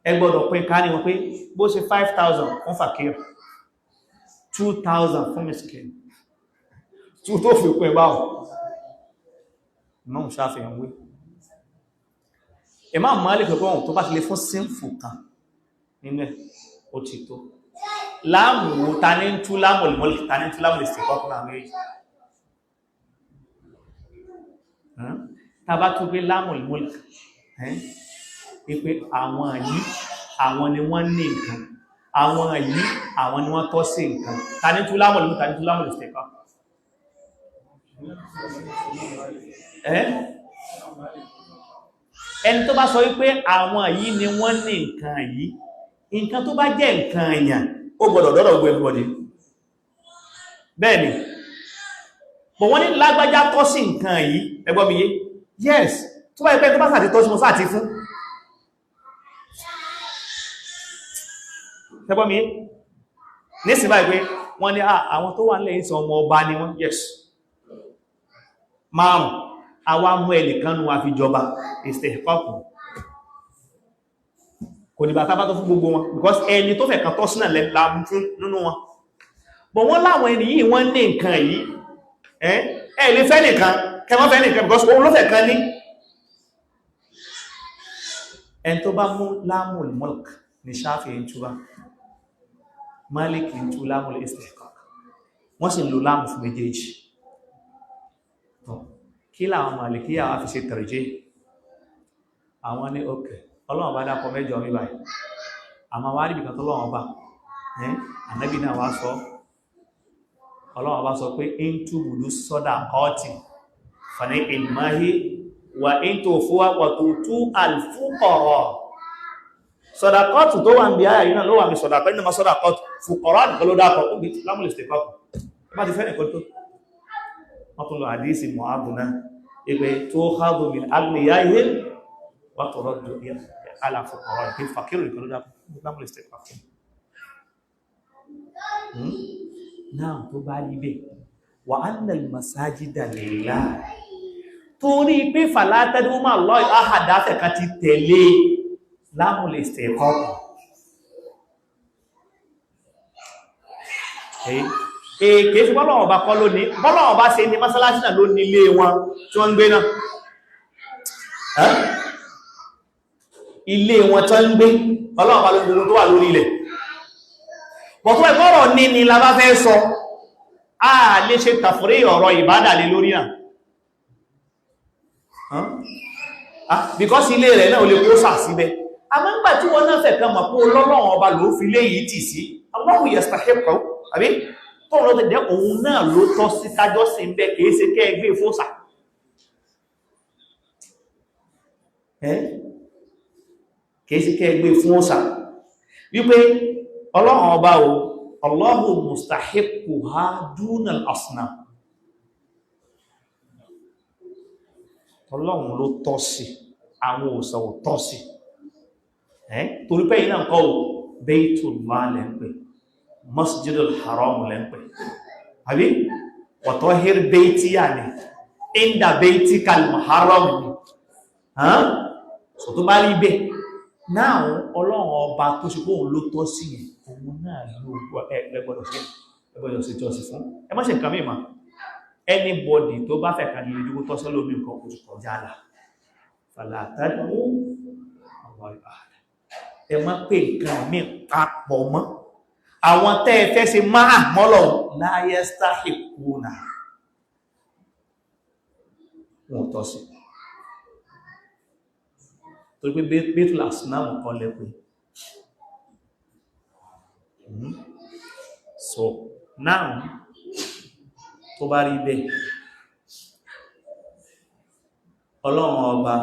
Ẹ gbọ́dọ̀ pín ká ní wọn pé bó ṣe 5,000 fún fàkír, 2,000 fún miskin, 2 tó fi pín báwọn. Imam Shafi'i wí, Imam Malik pé ohun tó bá ti lè fún sínfù kan nínú ẹ̀ ó ti tó. Láàmù wo, ta ní ń tú láàmù lèmọ́lì, ta ní ń tú láàmù lè ṣe kọ́kọ́ náà méjì? Ta bá tún pé láàmù lèmọ́lì pé àwọn yìí àwọn ni wọ́n ní nǹkan, àwọn yìí àwọn ni wọ́n tọ́ sí nǹkan, ta ní tú láàmù lèmọ́lì, ta ní tú láàmù lè ṣe kọ́? Ẹni tó bá sọ wípé àwọn yìí ni wọ́n ní nǹkan yìí, nǹkan tó bá jẹ́ nǹkan èèyàn ó gbọ́dọ̀ dọ́dọ̀ gbogbo everybody. Bẹ́ẹ̀ni, bọ̀ wọ́n ní lágbájá tọ́ sí nǹkan yìí, ẹ gbọ́ mi yé? Yes, tó bá ipẹ́ tó bá sàti tọ́ sí mo sáà ti fún. Ẹ gbọ́ mi yé? Nísìn báyìí pé wọ́n ní àwọn tó wà nílẹ̀ yìí sọ ọmọ ọba ni wọ́n, yes, márùn-ún, àwa mú ẹnìkan nú wa fi jọba, ìstẹ̀kọ́kù kò dìbà tá bá tó fún gbogbo wọn, because ẹni tó fẹ́ kan tọ́ sínà lẹ́la fún nínú wọn. But wọ́n láwọn ẹni yìí wọ́n ní nǹkan yìí, ẹ lè fẹ́ nìkan kẹmọ́ fẹ́ nìkan, because òun ló fẹ́ kan ní. Ẹni tó bá mú lámùl mulk ní Shafi'i ń túbá, Malik ń tú lámùl istihqaq, wọ́n sì ń lo lámù fún méjèèjì. Kí làwọn Màlìkíyà wá fi ṣe tẹ̀rẹ̀jẹ́? Àwọn ní òkè Ọlọ́run bá dákọ mẹ́jọ mi báyìí, àmọ́ wá níbi kan tó lọ́wọ́n bá Ànábì náà wá sọ, Ọlọ́run bá sọ pé in túbùdú sọ́dà ọ́tì fani ìmáhí wà in tó fúwá wà tó tú alfúkọ̀rọ̀. Sọ̀dàkọ́tù tó wà ń bí ayà yìí náà ló wà ní sọ̀dàkọ́ nínú sọ̀dàkọ́tù fúkọ̀rọ̀ nìkan ló dákọ̀ ó bí lámùlẹ̀ stekọ́kù bá ti fẹ́ nìkan tó. Wọ́n tún lọ àdísì Mu'adh náà ìpé tó hádùn min aghniyaihim wa turaddu ala fuqaraihim, fàkírù nìkan ló dákọ̀ lámùlẹ̀ stekọ́kù náà. Tó bá rí bẹ́ẹ̀, wa anna al-masajida lillah, torí pé fala tad'u ma'a Allahi ahada kan ti tẹ̀lé lámùlẹ̀ stekọ́kù. Èkèé sí bọ́lọ̀wọ̀n bá kọ́ lónìí, bọ́lọ̀wọ̀n bá ṣe ní mọ́sálásí náà ló ní ilé wọn tí wọ́n ń gbé náà, ilé wọn tó ń gbé, Ọlọ́run bá ló gbogbo tó wà lórí ilẹ̀. Bọ̀ tó ẹ̀kọ́rọ̀ ní ni la bá fẹ́ sọ, a lè ṣe tàfúrí ọ̀rọ̀ ìbádà lé lórí náà, because ilé rẹ̀ náà ó lè kó sà síbẹ̀. Àmọ́ ńgbà tí wọ́n náà fẹ́ kan mọ̀ pé Ọlọ́run ọba ló fi lé yìí tì sí, Allahu yastahiqu, àbí tóun ló tẹ̀lé òun náà ló tọ́ sí kájọ́ sí ń bẹ́, kìí ṣe kẹ́ ẹgbẹ́ fósà. Kìí ṣe kẹ́ ẹgbẹ́ fósà wípé Ọlọ́run ọba o, Allahu mustahiquha duna al-asnam, Ọlọ́run ló tọ́ sí, àwọn òòṣà ò tọ́ sí. Torí pé iná nǹkan o, Baytullah lẹ́ ń pè, Masjidul Haram lẹ́ ń pè, àbí wàtọ́hír bẹ́ẹ̀tì yà ní inda baytikal muharram ni. So tó bá rí bẹ́ẹ̀ náà, Ọlọ́run ọba tó ṣe pé òun ló tọ́ sí yẹn, òun náà ló gbọ́dọ̀ sí jọ́sí fún. Ẹ má ṣe nǹkan mímọ̀. Anybody tó bá fẹ́ kan lè dúró tọ́sọ́ lómi nǹkan oṣù kọjá là fala tad'u Allah, ẹ má pè nǹkan mí papọ̀ mọ́ àwọn tẹ́ ẹ fẹ́ ṣe máa mọ́lọ̀ la yastahiquna, wọn tọ́ sí. Torí pé Baitul Asnam kọ́ lẹ́pẹ́. So now tó bá rí bẹ́ẹ̀, Ọlọ́run ọba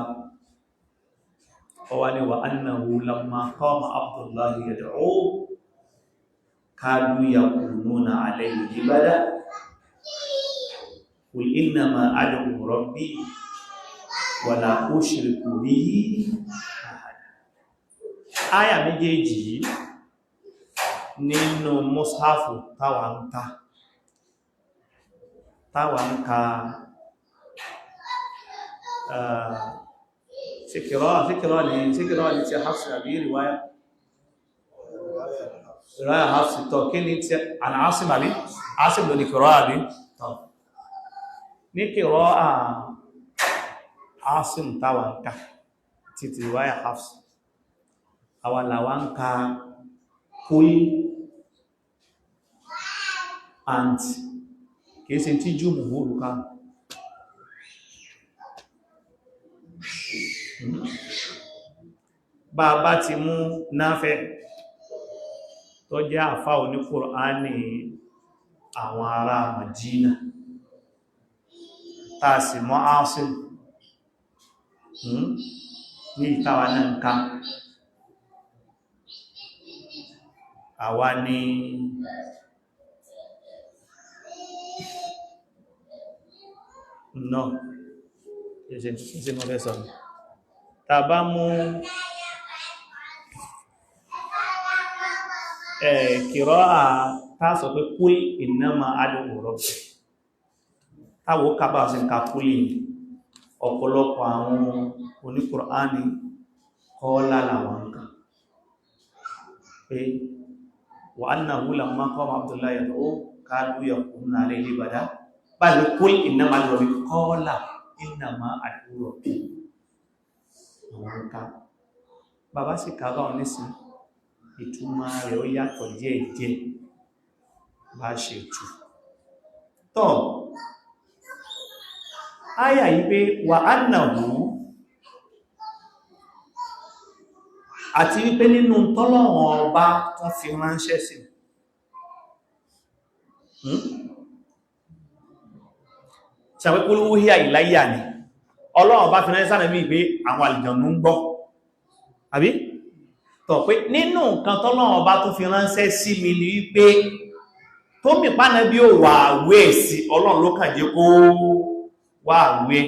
ọwá ní wa annahu lamma qama Abdullahi yad'uhu kadu yakununa alayhi libada qul innama ad'u rabbi wala ushriku bihi ahada. Áyà méjèèjì yìí nínú mọ́sáfù táwa ń ta, táwa ń ka ṣe Ṣé kìrọ́ ni ṣé kìrọ́ ni ti Hafs àbí riwaya? Riwaya Hafs. Tọ́ kí ni ti àná Asim àbí? Asim ló ní kìrọ́ àbí? Tọ́ ní kìrọ́ à Asim táwa ń ká títí riwaya Hafs, àwa làwa ń ka kúl and kìí ṣe tí jù mùhúrù ká. Bá bá ti mú Náfẹ́ tó jẹ́ àfá oní Kùránì àwọn ará Mádínà, táa sì mọ́ Asim ní ìtawà náà ń ká, àwa ni no ṣe mọ́ fẹ́ sọ. Ta bá mú kìrọ́ à tá sọ pé kúl innama ad'u rabbi, táwọ́ kábà sí ká kúlì, ọ̀pọ̀lọpọ̀ àwọn oníkùránì kọ́ọ́lá làwọn nǹkan pé wa annahu lamma qama Abdullahi yad'u kadu yakununa alayhi libada. Báyìí kúl innama ad'u rabbi, kọ́ọ́lá innama ad'u rabbi àwọn nǹkan. Bàbá sì kàbá wọn nísìn, ìtumọ̀ rẹ̀ ó yàtọ̀ díẹ̀ díẹ̀ bá ṣe tù. Tọ́ áyà yìí pé wà annahu, àti wípé nínú tọ́lọ̀wọ̀n ọba tún fi ránṣẹ́ sí. Ṣàpẹ́kúrú wúhíà ìláyà ni Ọlọ́run bá fi ránṣẹ́ sáà níbi pé àwọn àlùjànnú ń gbọ́, àbí? Tọ̀ pé nínú nǹkan tọ́lọ́run ọba tó fi ránṣẹ́ sí mi ni wípé tó mì pánà bí ó wà àwẹ́ sí Ọlọ́run ló kàn jẹ́ kó wà àwẹ́.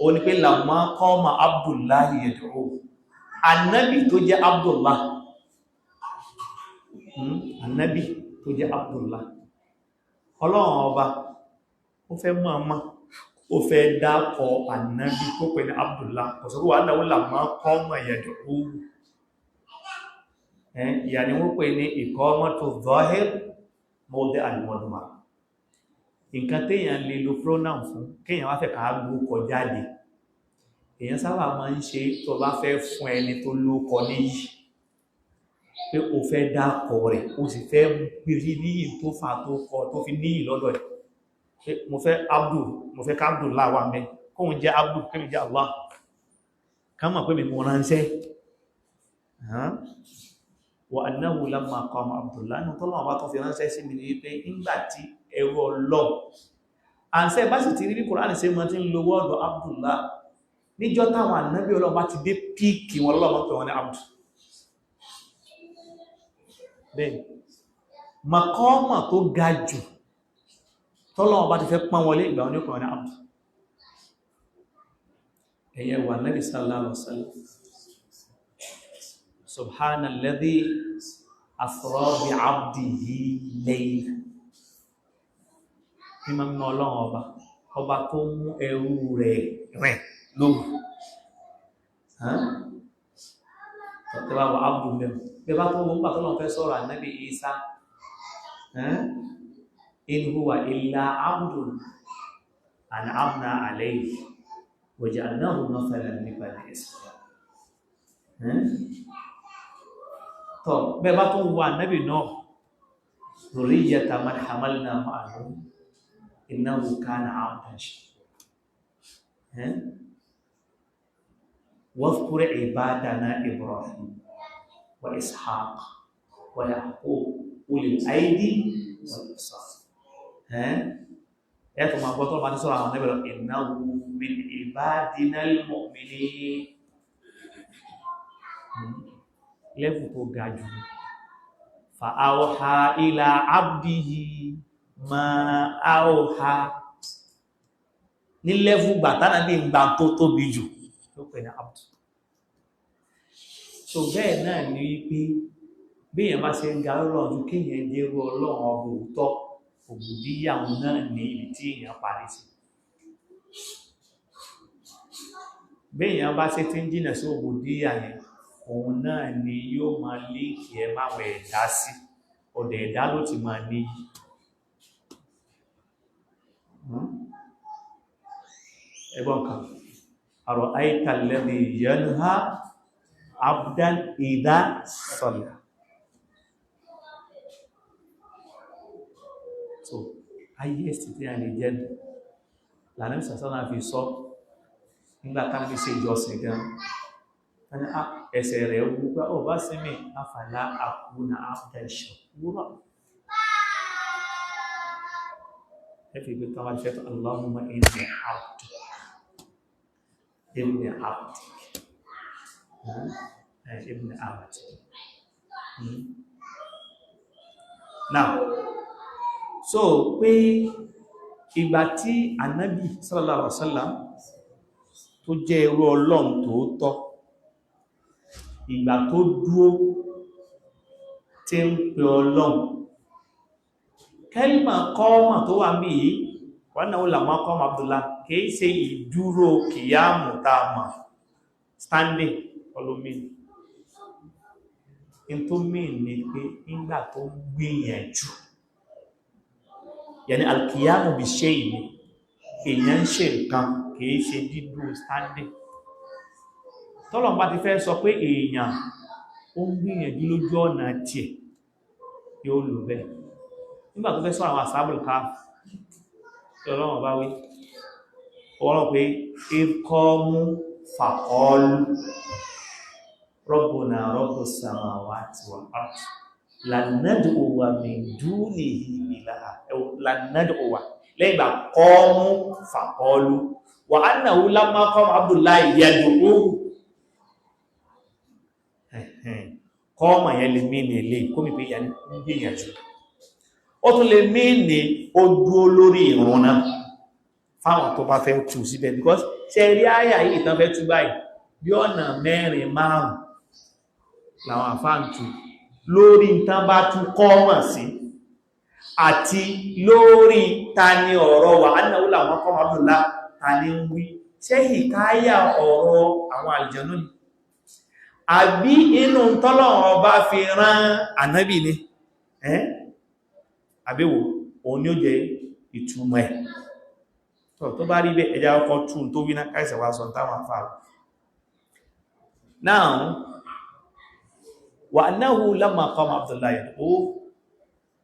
Ó ní pé lamma qama Abdullahi yad'u, annabi tó jẹ́ Abdullah, annabi tó jẹ́ Abdullah, Ọlọ́run ọba ó fẹ́ mọ́ ọmọ ó fẹ́ dákọ̀ annabi tó pè ní Abdullah, kò sọ wà náà lamma qama yad'u. Ìyà ni wọ́n pè ní iqamatu zahir mawdi' al-mudmar. Nǹkan téèyàn lè lo pronoun fún, kéèyàn wá fẹ́ ká gbókọ jáde, èèyàn sábà máa ń ṣe tó bá fẹ́ fún ẹni tó lókọ níyì, pé o fẹ́ dákọ̀ rẹ̀, o sì fẹ́ rí níyì tó fà tó kọ tó fi níyì lọ́dọ̀ ẹ̀. Pé mo fẹ́ Abdul, mo fẹ́ ká Abdullah wà mẹ́, kóun jẹ́ Abdul, kémi jẹ́ Allah, ká mọ̀ pé mi mo ránṣẹ́. Wa annahu lamma qama Abdullah, inú tọ́lọ́wọ́n bá tó fi ránṣẹ́ sí mi ní wípé nígbà tí ẹrú Ọlọ́run àǹsẹ́ bá sì ti rí bí Kùránì ṣe mọ́ tí ń lo wọ́ọ̀dọ̀ Abdullah, níjọ́ táwọn ànábì Ọlọ́run bá ti dé píìkì wọn lọ́mọ́ pé wọ́n ní Abdu. Bẹ́ẹ̀ makọ́mọ̀ tó ga jù tọ́lọ́wọ́n bá ti fẹ́ pọ́n wọlé ìgbà wọn ní pé wọ́n ní Abdu. Ẹ̀yẹ wà Nábì sallallahu alaihi wasallam, subhanalladhi asra bi abdihi layla, mímọ́ mímọ́ Ọlọ́run ọba, ọba tó mú ẹrú rẹ̀ rìn lóru. Tẹ́bá wọ Abdu mẹ́rin bẹ́bá tó wọ́n pàtó lọ́n fẹ́ sọ̀rọ̀ ànábì Isa, in huwa illa abdun an'amna alayhi wa ja'alnahu mathalan li bani Isra'il. Tọ́ bẹ́bá tó wọ ànábì náà, dhurriyyata man hamalna ma'a Nuh innahu kana 'abdan shakura. واذكر عبادنا إبراهيم وإسحاق ويعقوب أولي الأيدي والأبصار. Ẹ tó máa gbọ́ tó máa ní sọ́rọ̀ àwọn ẹgbẹ̀rọ innahu min ibadina al-mu'minin. Lẹ́fù tó ga jù, fa awha ila abdihi ma awha, ní lẹ́fù gbàtánà bí ìgbà tó tóbi jù tó pè ní abdu. So bẹ́ẹ̀ náà ni wípé bí èèyàn bá ṣe ń ga lọ́rọ̀ ju kéèyàn dérú Ọlọ́run ọba òótọ́, òbòdíyàwó náà ní ibi tí èèyàn parí sí. Béèyàn bá ṣe tí ń jìnà sí òbòdíyà yẹn, òun náà ni yóò máa líǹkì ẹ máwọn ẹ̀dá sí, ọ̀dẹ̀ ẹ̀dá ló ti máa níyì. Ẹgbọ́n kan, àrọ̀ àìkà lẹ́bí yanha abdan idha salla. So highest tí a lè jẹ́ lànà ìsàsánà fi sọ nígbà tánàbí sí ìjọsìn gan, ẹsẹ̀ rẹ̀ wúgbá ó bá sí mi afala akuna abdan shakura. Ẹfì ìgbé tán wá ṣẹ́tọ̀ Allahumma inni abdu ibni abdik ibni abdik. Now, so pé ìgbà tí Ànábì sallallahu alaihi wasallam tó jẹ́ ẹrú Ọlọ́run tòótọ́, ìgbà tó dúó tí ń pè Ọlọ́run, kẹ́lìmà kọ́ọ̀mà tó wà mí yìí wọ́n náà làmọ́ kọ́ọ̀mà Abdullah, kìí ṣe ìdúró kìyàmù táàmà standing ọlọ́mìn. In tó mìn ní pé nígbà tó gbìyànjú, yẹni alkìyàmù bí ṣe ìní èèyàn ń ṣe nǹkan, kìí ṣe dídúró standing. Tọ́lọ̀n bá ti fẹ́ sọ pé èèyàn ó ń gbìyànjú lójú ọ̀nà tiẹ̀, yóò lò bẹ́ẹ̀. Nígbà tó fẹ́ sọ àwọn àsábùl káf, tí Ọlọ́run bá wí, ọlọ́run pé ikọ́mú fàkọọlù rabbuna rabbus samawati wal ard lan nad'uwa min dunihi ilaha. Lan nad'uwa lẹ́yìn ìgbà kọ́mú fàkọọlù wa annahu lamma qama Abdullahi yad'uhu. Kọ́mọ̀ yẹn lè mí ní ilé kó mi pé yẹn ń gbìyànjú, ó tún lè mí ní ó dúó lórí ìrun náà fáwọn tó bá fẹ́ tú síbẹ̀, because ṣe rí àyà yìí tán fẹ́ tú báyìí bí ọ̀nà mẹ́rin márùn làwọn àfáà ń tú lórí tán bá tú kọ́mọ̀ sí àti lórí ta ni ọ̀rọ̀ wà ánáwó làwọn kọ́ Abdullah ta ni ń wí, ṣé ìkáyà ọ̀rọ̀ àwọn àlùjànnú ni àbí inú tọ́lọ́run ọba fi rán ànábì ni, àbíwò òun ni ó jẹ ìtumọ̀ ẹ̀. Tó bá rí bẹ́ ẹja ọkọ̀ tún tó wí náà káìsẹ̀ wá sọ táwọn afárá. Now, wà annahu lamma qama Abdullahi ó,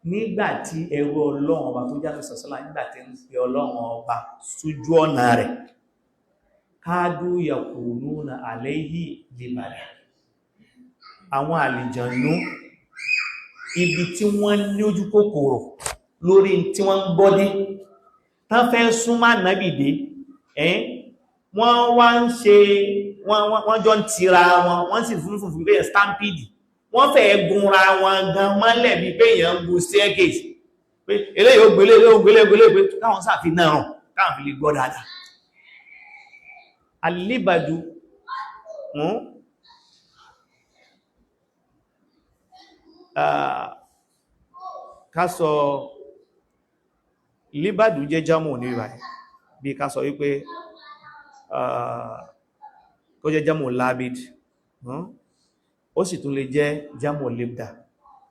nígbàtí ẹrú Ọlọ́run ọba tó jáde sọ̀sọ́lá, nígbàtí ń pe Ọlọ́run ọba sójú ọ̀nà rẹ̀, kadu yakununa alayhi libada, àwọn àlìjànú ibi tí wọ́n ní ojú kòkòrò lórí tí wọ́n ń gbọ́dé tán fẹ́ súnmọ́ Ànábì dé, wọ́n wá ń ṣe wọ́n jọ ń tira wọn, wọ́n sì fún fún pé stampede, wọ́n fẹ́ gunra wọn gan mọ́lẹ̀ bí pé èèyàn ń gun staircase, pé eléyìí ó gbélé eléyìí ó gbélé gbélé pé káwọn sáfi náà ràn káwọn fi lè gbọ́ dáadáa. Alíbàdú ká sọ líbàdú jẹ́ jámù ní ìbàdí, bí ká sọ wípé kó jẹ́ jámù lábid, ó sì tún lè jẹ́ jámù libda.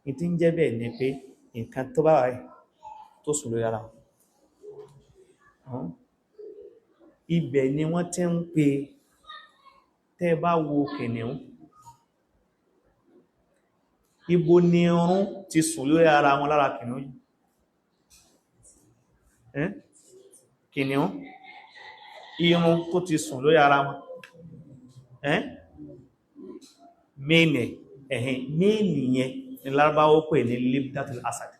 Ní tí ń jẹ́ bẹ́ẹ̀ ni pé nǹkan tó bá rẹ̀ tó sùn lórí ara, ibẹ̀ ni wọ́n ti ń pè. Tẹ́ bá wo kìnìún, ibo ni irun ti sùn lórí ara wọn lára kìnìún? Kìnìún irun tó ti sùn lórí ara wọn, mẹ́nẹ̀ ẹ̀hìn mẹ́nì yẹn ni Lárúbáwá pè ní libdatul asad,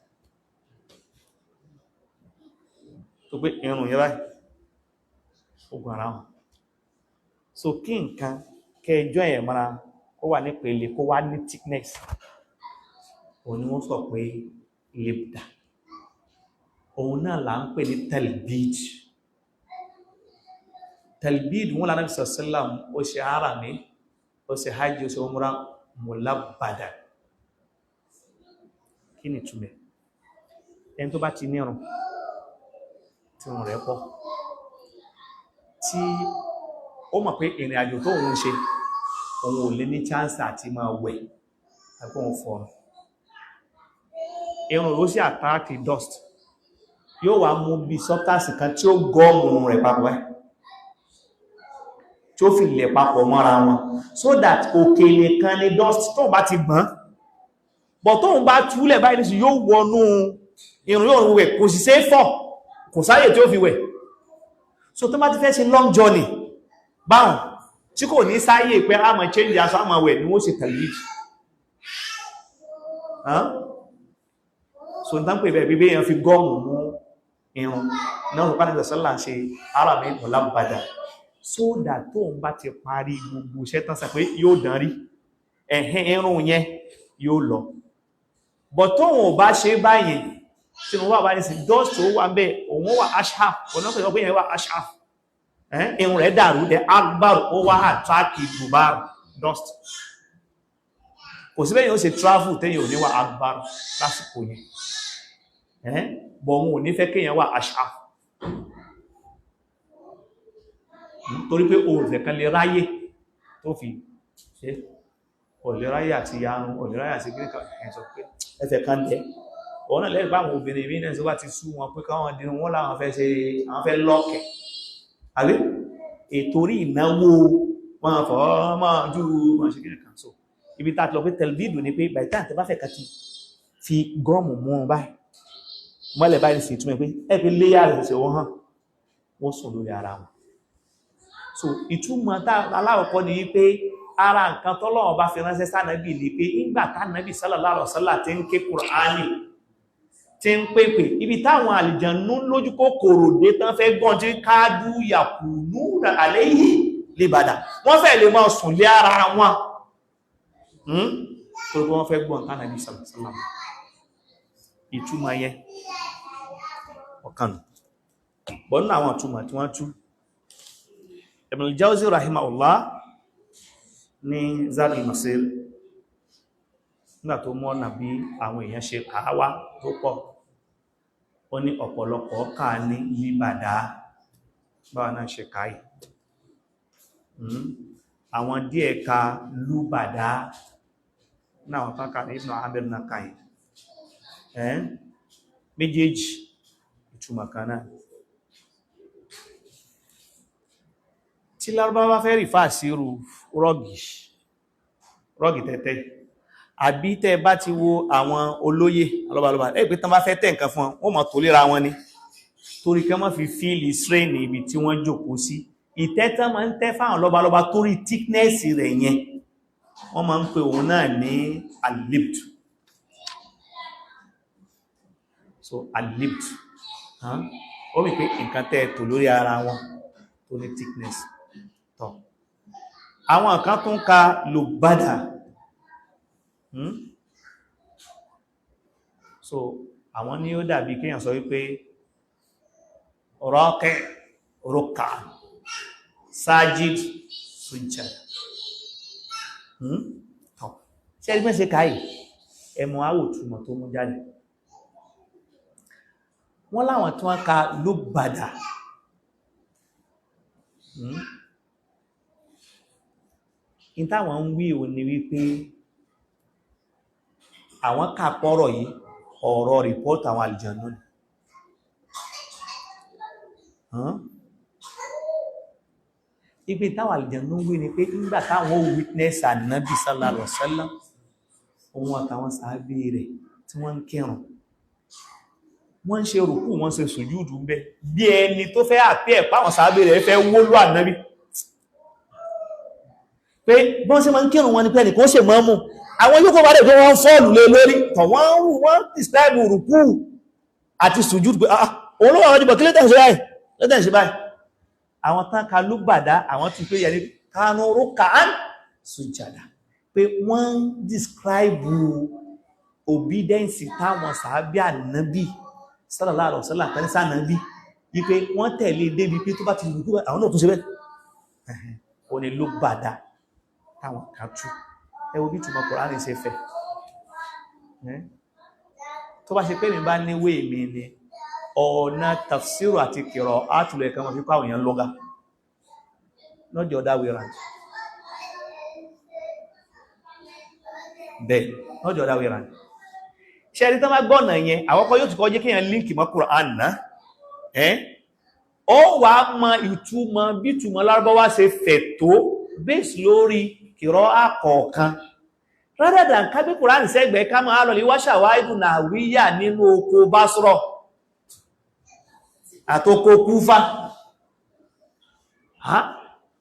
tó pé irun yẹn báyìí ogun ara wọn. So kí nǹkan kẹjọ ẹ̀ mara kó wà ní pele, kó wá ní thickness, òun ni wọ́n sọ pé libda. Òun náà là ń pè ní talbid. Talbid wọn lànà bisọ sílám, ó ṣe ara mi, ó ṣe hajj, ó ṣe umra mulabbada. Kí ni túmẹ̀? Ẹni tó bá ti nírun tí wọn rẹ̀ pọ̀, tí Ó mọ̀ pé ìrìn àjò tó òun ṣe, òun ò lè ní chance àti máa wẹ̀ àbí òun fọrùn. Irun ló sì attract dust, yóò wá mú bí substance kan tí ó gọ́ọ̀mù rẹ̀ papọ̀ ẹ́, tí ó fi lẹ̀ papọ̀ mọ́ra wọn, so that òkèlè kan ní dust tó bá ti gbọ́n bọ̀, tóun bá túlẹ̀ báyìí nísì, yóò wọnú irun, yóò wẹ̀, kò sì ṣe fọ̀, kò sáyè tí ó fi wẹ̀. So tó bá ti fẹ́ ṣe long journey báhùn tí kò ní sáyè pé a máa change aṣọ, a máa wẹ̀, ni wọ́n ṣe tẹ̀lé. So n tán pè bẹ́ẹ̀ bíbé yẹn fi gọ́ọ̀mù mú irun náà tó pàdé sọ́lá ṣe ara mi mọ̀lábàdà, so that tóun bá ti parí gbogbo iṣẹ́ tán, sọ pé yóò dán rí ẹ̀hẹ́n, irun yẹn yóò lọ. But tóun ò bá ṣe báyìí, tí mo wà bá ní sí dust tó wà ń bẹ́, òun wà ashaf, òun náà pẹ̀lú pé yẹn wà ashaf, irun rẹ̀ dàrú dẹ akbar, ó wá attract gubar, dust. Kò sí bẹ́yìn ó ṣe travel tẹ́yìn ò ní wà akbar lásìkò yẹn, bọ̀ òun ò ní fẹ́ kéèyàn wà ashaf, torí pé òun fẹ́ kan lè ráyè tó fi ṣe ọ̀lẹ́ráyè àti yarun, ọ̀lẹ́ráyè àti gíríkà ẹ̀sọ̀ pé ẹfẹ̀ kan lẹ́ ọ̀nà lẹ́rìí báwọn obìnrin ìbí náà tó bá ti sú wọn pé káwọn dínú wọn láwọn fẹ́ ṣe, àwọn fẹ́ lọ́kẹ̀ àbí ètò orí ìnáwó wọn fọ́ máa jú wọn ṣe gíríkà. So ibi tá a ti lọ pé tẹlifídù ni pé by the time tẹ bá fẹ́ ká ti fi gọ́ọ̀mù mú wọn báyìí mọ́lẹ̀ báyìí sì túnmọ̀ pé ẹ fi léyà rẹ̀ ṣe wọ́n hàn, wọ́n sùn lórí ara wọn. So ìtumọ̀ aláwọ̀kọ́ ni wípé ara nǹkan tọ́lọ́wọ́ bá fi ránṣẹ́ sánàbì ní pé ìgbà tánàbì sallallahu alaihi wasallam tí ń ké Kùránì, tí ń pèpè, ibi táwọn àlìjànú lójú kòkòrò dé tán fẹ́ gbọ́n tí káàdù yàkùnú alayhi libada, wọ́n fẹ́ lè máa sùn lé ara wọn tó wọ́n fẹ́ gbọ́n tánàbì sallallahu alaihi wasallam. Ìtumọ̀ yẹn ọ̀kanù bọ́nà àwọn ìtumọ̀ tí wọ́n tú. Ibn al-Jawzi rahimahullah ní Zadul Masir, nígbà tó mọ́ ọ̀nà bí àwọn èèyàn ṣe kàáwá tó pọ̀, ó ní ọ̀pọ̀lọpọ̀ ká ní líbàdá báwa náà ṣe káì, àwọn díẹ̀ ka lúbàdá náà tán ká ní Ibn Amir náà káì méjèèjì, ìtumọ̀ kan náà. Tí Lárúbáwá fẹ́ rí fà sí irú rọ́gì tẹ́tẹ́, àbí tẹ́ bá ti wo àwọn olóyè alọ́balọ́ba ẹ̀ pé tán bá fẹ́ tẹ́ nǹkan fún wọn, wọ́n máa tó léra wọn ni, torí kí wọ́n fi fíìlì strain ibi tí wọ́n jókòó sí. Ìtẹ́ tán máa ń tẹ́ fáwọn lọ́balọ́ba, torí thickness rẹ̀ yẹn, wọ́n máa ń pe òun náà ní alipt. So alipt ó wí pé nǹkan tẹ́ tò lórí ara wọn tó ní thickness. Tọ́ àwọn kan tún ka lùbádà. So àwọn ní ó dàbí kéèyàn sọ wípé rọ́kẹ́ rọ́kà, sájíd sujjada. Tọ́ ṣe ẹgbẹ́ ṣe káyì ẹmọ àwòtúmọ̀ tó mú jáde. Wọ́n láwọn tí wọ́n ka lùbádà, in táwọn ń wí ò ní wípé àwọn kàpọ̀rọ̀ yìí, ọ̀rọ̀ rìpọ́tù àwọn àlìjànú ni. Ibi táwọn àlìjànú wí ni pé nígbà táwọn ó witness ànábì sallallahu alaihi wasallam, òun àtàwọn sàábé rẹ̀ tí wọ́n ń kírun, wọ́n ń ṣe rùkú, wọ́n ṣe sùjúdù ń bẹ, bí ẹni tó fẹ́ àpẹ́ ẹ̀pá àwọn sàábé rẹ̀ fẹ́ wólú ànábì, pé bọ́n ṣe máa ń kírun wọn ni pé ẹnìkan ṣe mọ́ mú àwọn yóò kó bá dẹ̀ tó wọ́n fọ́ọ̀lù lé lórí tọ̀, wọ́n rú, wọ́n describe rùkú àti sùjúdù pé ah, òun ló wà wọ́n jùbọ̀ kí létẹ̀ ṣe báyìí, létẹ̀ ṣe báyìí. Àwọn tán ka lúgbàdá, àwọn tún pé yẹni kánú rúkàn sùjàdà, pé wọ́n describe obedience táwọn sàábí ànábì sallallahu alaihi wasallam kan sànábì, wípé wọ́n tẹ̀lé débi pé tó bá ti rùkú àwọn náà tún ṣe bẹ́ẹ̀. Ó ní lúgbàdá táwọn kan tú. Ẹ wo bí túnmọ̀ Kùránì ṣe fẹ̀. Tó bá ṣe pé mi bá níwé mi ni ọ̀nà tafsiru àti kìrọ̀ átùlẹ̀ kan mọ̀ fi kọ́ àwọn èèyàn lọ́gá. Not the other way round. Bẹ́ẹ̀, not the other way round. Ṣe ẹni tán bá gbọ́nà yẹn, àkọ́kọ́ yóò ti kọ́ jẹ́ kéèyàn líǹkì mọ́ Qur'an náà. Ẹ́ ó wà á mọ ìtumọ̀ bí ìtumọ̀ lárúbáwá ṣe fẹ̀ tó base lórí kìrọ́ àkọ̀ọ̀kan. Rather than ká gbé Qur'an sẹ́gbẹ̀ẹ́ ká máa lọ lè wá ṣàwáìdù nàwíyà nínú oko Basra àtoko Kúfà.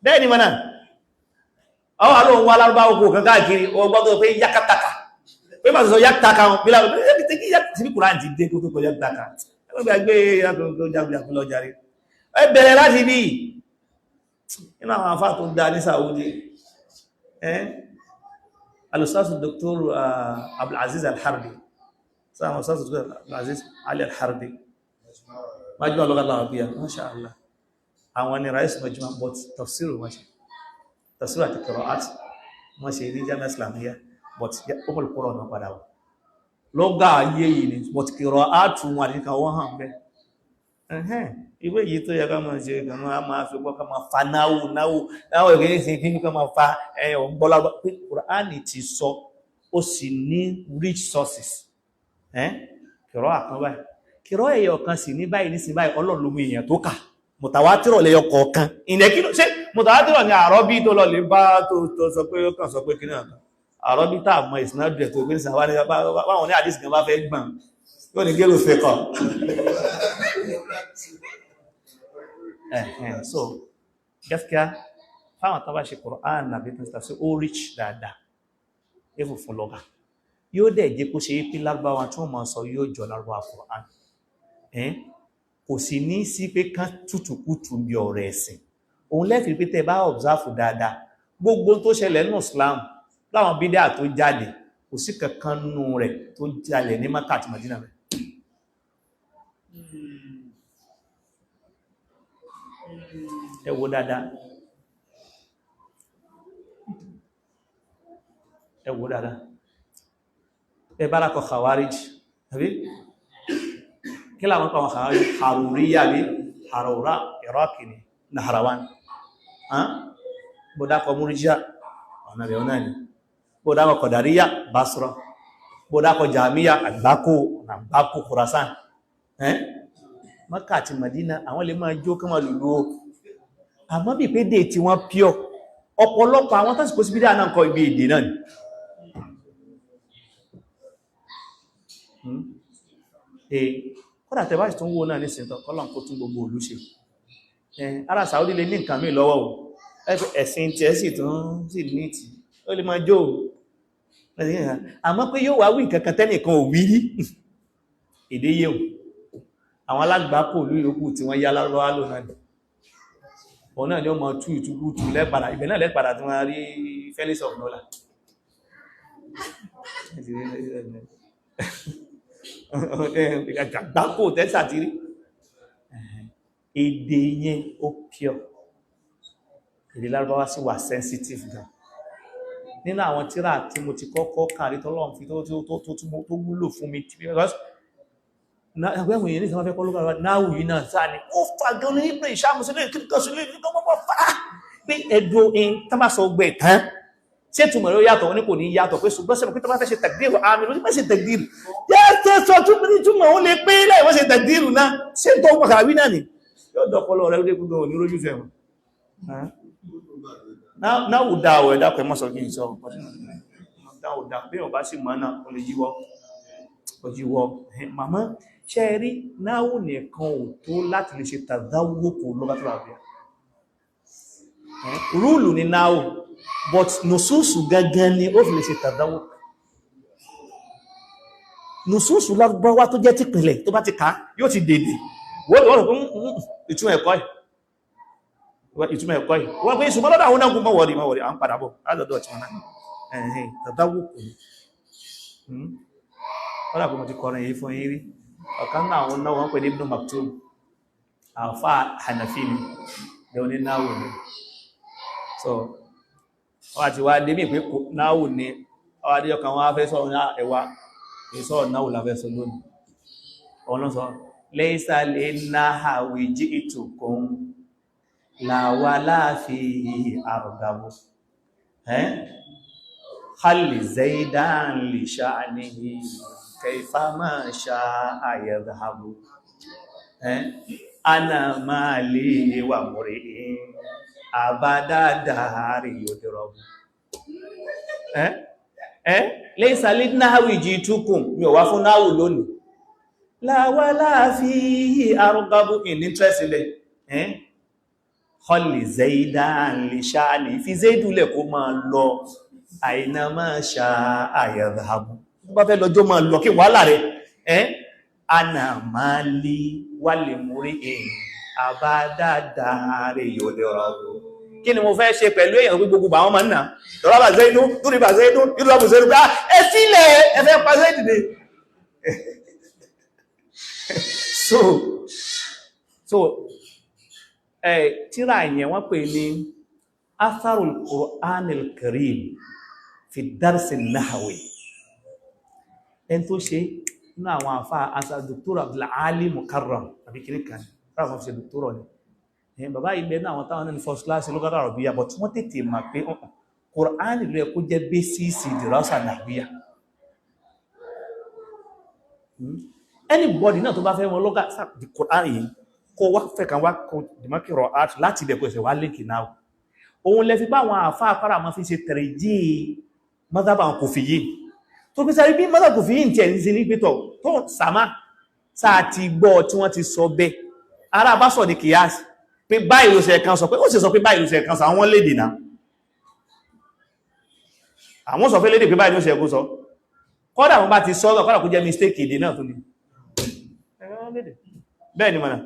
Bẹ́ẹ̀ ni mọ́nà ọwà lóun wá lárúbá oko kan káàkiri, ọgbọ́n tó pé yakataka, pé máa sọ yakataka wọn bí láwọn tí Kùránì ti dé kó tó kọ yakataka, ẹgbẹ́ gbé lọ jàre. Ẹ bẹ̀rẹ̀ láti bí nínú àwọn afá tó dá ní Saudi, alustaz Dr. Abdulaziz Al-Harbi, sáwọn alustaz Dr. Abdulaziz Ali Al-Harbi, Majma Lugha Al-Arabiyya, masha Allah, àwọn ni rais majma, but tafsir wọ́n ṣe, tafsir àti qira'at wọ́n ṣe ní Jami'a Islamiyya, but Ummul Qura náà padà wọ́n lọ́gà ayé yìí ni, but qira'at wọn àti kan wọ́n hàn bẹ́. Ẹ̀hẹ́n, ìwé yìí tó yẹ ká máa ṣe, ká máa fi gbọ́, ká máa fa náwó náwó náwó ìwé ṣe kí ká máa fa ẹ̀yọ̀ ń bọ́lá pé Kùránì ti sọ, ó sì ní rich sources. Kìrọ́ àkan báyìí, kìrọ́ ẹ̀yọ̀ kan sì ní báyìí ní sí báyìí, Ọlọ́run ló mú èèyàn tó kà mùtàwátìrọ̀ lẹ́yọ kọ̀ọ̀kan. Ìyẹn kí ló ṣe mùtàwátìrọ̀ ni àrọ́bí tó lọ lè bá tó sọ pé ó kàn sọ pé kí náà àrọ́bí tá àmọ́ ìsinádùn ẹ̀ tó gbé ní sàwọn ní àdìsí kan bá fẹ́ gbọ̀n yóò ní gẹ́rù fẹ́ kọ̀. So gaskiya fáwọn tó bá ṣe Qur'an nàbí tó ń tàbí ó rich dáadáa even fún lọ́gà, yóò dẹ̀ jẹ́ kó ṣe é pé lárúbáwá tí wọ́n máa sọ yóò jọ lárúbáwá Qur'an. Kò sì ní sí pé kán tútùkútù bí ọ̀rọ̀ ẹ̀sìn. Òun lẹ́fìí pé tẹ́ bá observe dáadáa gbogbo tó ṣẹlẹ̀ nínú Islam láwọn bídíà tó jáde, kò sí kankan nínú rẹ̀ tó jalè ní Mákà àti Mádínà rẹ̀. Ẹ wo dáadáa, ẹ wo dáadáa, ẹ bá lákọ̀ Khawarij àbí kí láwọn kọ̀ Khawarij, Haruriya bí Harura Iraq ni Nahrawan, bó dákọ̀ Murji'a ọ̀nà rẹ̀ ọ̀nà ni, bó dákọ̀ Qadariyya Basra, bó dákọ̀ Jahmiyya àgbákò àgbákò Khurasan. Mákà àti Madina àwọn lè máa jó kán máa lùlù o, àmọ́ bí pé dé tí wọ́n pure, ọ̀pọ̀lọpọ̀ àwọn tásìkò sí bídá náà kọ ibi èdè náà ni. Kódà tẹ́ bá sì tún wó náà ní sìntàn, kọ́lọ̀n kó tún gbogbo òlú ṣe. Ara Saudi lè ní nǹkan mí lọ́wọ́ o, ẹ̀sìn tí ẹ sì tún sì ní tí ó lè máa jó o, àmọ́ pé yóò wá wí nǹkan kan tẹ́nìkan ò wí rí, èdè yéhùn àwọn alágbàákò ìlú yòókù tí wọ́n yá lárúbáwá lò náà ni, òun náà ni ó mọ tú ìtúkútù lẹ́padà, ibẹ̀ náà lẹ́padà tí wọ́n rí Felix of Nola. Àgbákò tẹ́sà ti rí èdè yẹn ó pure, èdè lárúbáwá sì wà sensitive gan. Nínú àwọn tírà tí mo ti kọ́kọ́ kàrí tọ́lọ́run fi tó wúlò fún mi, ẹgbẹ́ èèyàn ní ìsìnkú fẹ́ kọ́ lókàrà náà yìí náà sáà ni ó fà gan ní ìpínlẹ̀ ìṣàmùsílẹ̀ kíkọ́ sílẹ̀ kíkọ́ mọ́ fà á pé ẹ̀dùn in tán bá sọ ọgbẹ̀ tán ṣé túmọ̀ ló yàtọ̀ ní kò ní yàtọ̀ pé ṣùgbọ́n sẹ́mọ̀ pé tó bá fẹ́ ṣe tẹ̀gbìrù àmì ló ti fẹ́ ṣe tẹ̀gbìrù yẹ́ sọ túmọ̀ ó lè pé láì wọ́n ṣe tẹ̀gbìrù náà ṣé ń tọ́ pàkàrà wí náà ni yóò dọ̀pọ̀lọ rẹ̀ lóde gbogbo òní rójú fẹ́ wọn. Náà wù dá ọ̀ ẹ̀dá pẹ̀ mọ́sọ̀ kí n sọ náà wù dá bí ọba sì mọ́ náà ó lè yíwọ́ òjìwọ́ màmá ṣe rí náwó nìkan ò tó láti lè ṣe tàdáwókò lọ́gbàtàrà rúùlù ní náwó, but nùsùsù gangan ni ó fi lè ṣe tàdáwókò. Nùsùsù lárúbáwá tó jẹ́ tìpìlẹ̀ tó bá ti ká yóò ti dèdè wọ́n ìtumọ̀ ẹ̀kọ́ ìtumọ̀ ẹ̀kọ́ yìí wọ́n pé ìṣùgbọ́n lọ́dọ̀ àwọn náà mọ̀wọ̀rí mọ̀wọ̀rí à ń padà bọ̀ látọ̀dọ̀ tí wọ́n náà ẹ̀hìn tàdáwókò ní wọ́n dàpọ̀ mo ti kọrin yìí fún yín rí. Ọ̀kan náà àwọn náà wọ́n pè ní Ibn Maktum, àfá Hanafi ni lè oní náwò ni. So wọ́n àti wá dé mí pé náwò ni wọ́n adé ọkàn wọn fẹ́ sọ̀rọ̀ ní ẹwà ìsọ̀rọ̀ náwò la fẹ́ sọ lónìí. Ọ̀nà sọ laysa linnahawi ji'tukum làwà láàfi àrùgbàwò khalli zaidan li sha'nihi kaifa ma sha'a yadhhabu ana mali wa muri'in abadadari yudrabu. Laysa lin-nahwi jitukum, mi ò wá fún náwù lónìí. Làwà láàfi àrùgbàwò in interest ilẹ̀. Khalli zaidan li sha'nihi, fi zaidu lẹ̀ kó máa lọ, àìná máa ṣà àyàdàbù, tó bá fẹ́ lọ́jọ́ máa lọ, kí wàhálà rẹ̀. Ana máa lè wà lè múrí èyàn àbádáadáa rẹ̀ yóò lè rọrùn. Kí ni mo fẹ́ ṣe pẹ̀lú èyàn gbogbo àwọn ọmọ náà? Lọ́rọ̀ bà zaidu lórí bà zaidu ìlú ọmọ zaidu bá ẹ sílẹ̀, ẹ fẹ́ pa zaidu ni. So tíra yẹn wọ́n pè ní Atharul Qur'anil Karim fi darsi nahawi. Ẹn tó ṣe nínú àwọn àfá asa Dr. Abdul Ali Mukarram àbí kìrí kan ráwọn fi ṣe doctor ni. Bàbá ilẹ̀ náà àwọn táwọn ní first class lugha arabiyya, but wọ́n tètè mà pé Qur'an ló yẹ kó jẹ́ basis dirasa nahwiya. Anybody náà tó bá fẹ́ wọn lugha the Qur'an yìí, kó wá fẹ́ kan wá kó dìmọ́kìrọ̀ art láti ibẹ̀ kó ẹsẹ̀ wá líǹkì náà. Òun lẹ fi bá àwọn àfá àpárá máa fi ṣe tẹ̀rẹ̀jí mọ́sábà àwọn kòfì yìí tó fi sáré bí mọ́sábà kòfì yìí tí ẹ̀ ní sí ní pẹ́tọ̀ tó sàmá sáà ti gbọ́ tí wọ́n ti sọ bẹ́ ara bá sọ ní kìíyàsí pé báyìí ló ṣe kan sọ, pé ó sì sọ pé báyìí ló ṣe kan sọ. Àwọn lédè náà, àwọn sọ fẹ́ lédè pé báyìí ló ṣe kó sọ. Kọ́dà wọn bá ti sọ, kọ́dà kó jẹ́ mistake èdè náà tó ní bẹ́ẹ̀ ni mọ̀nà.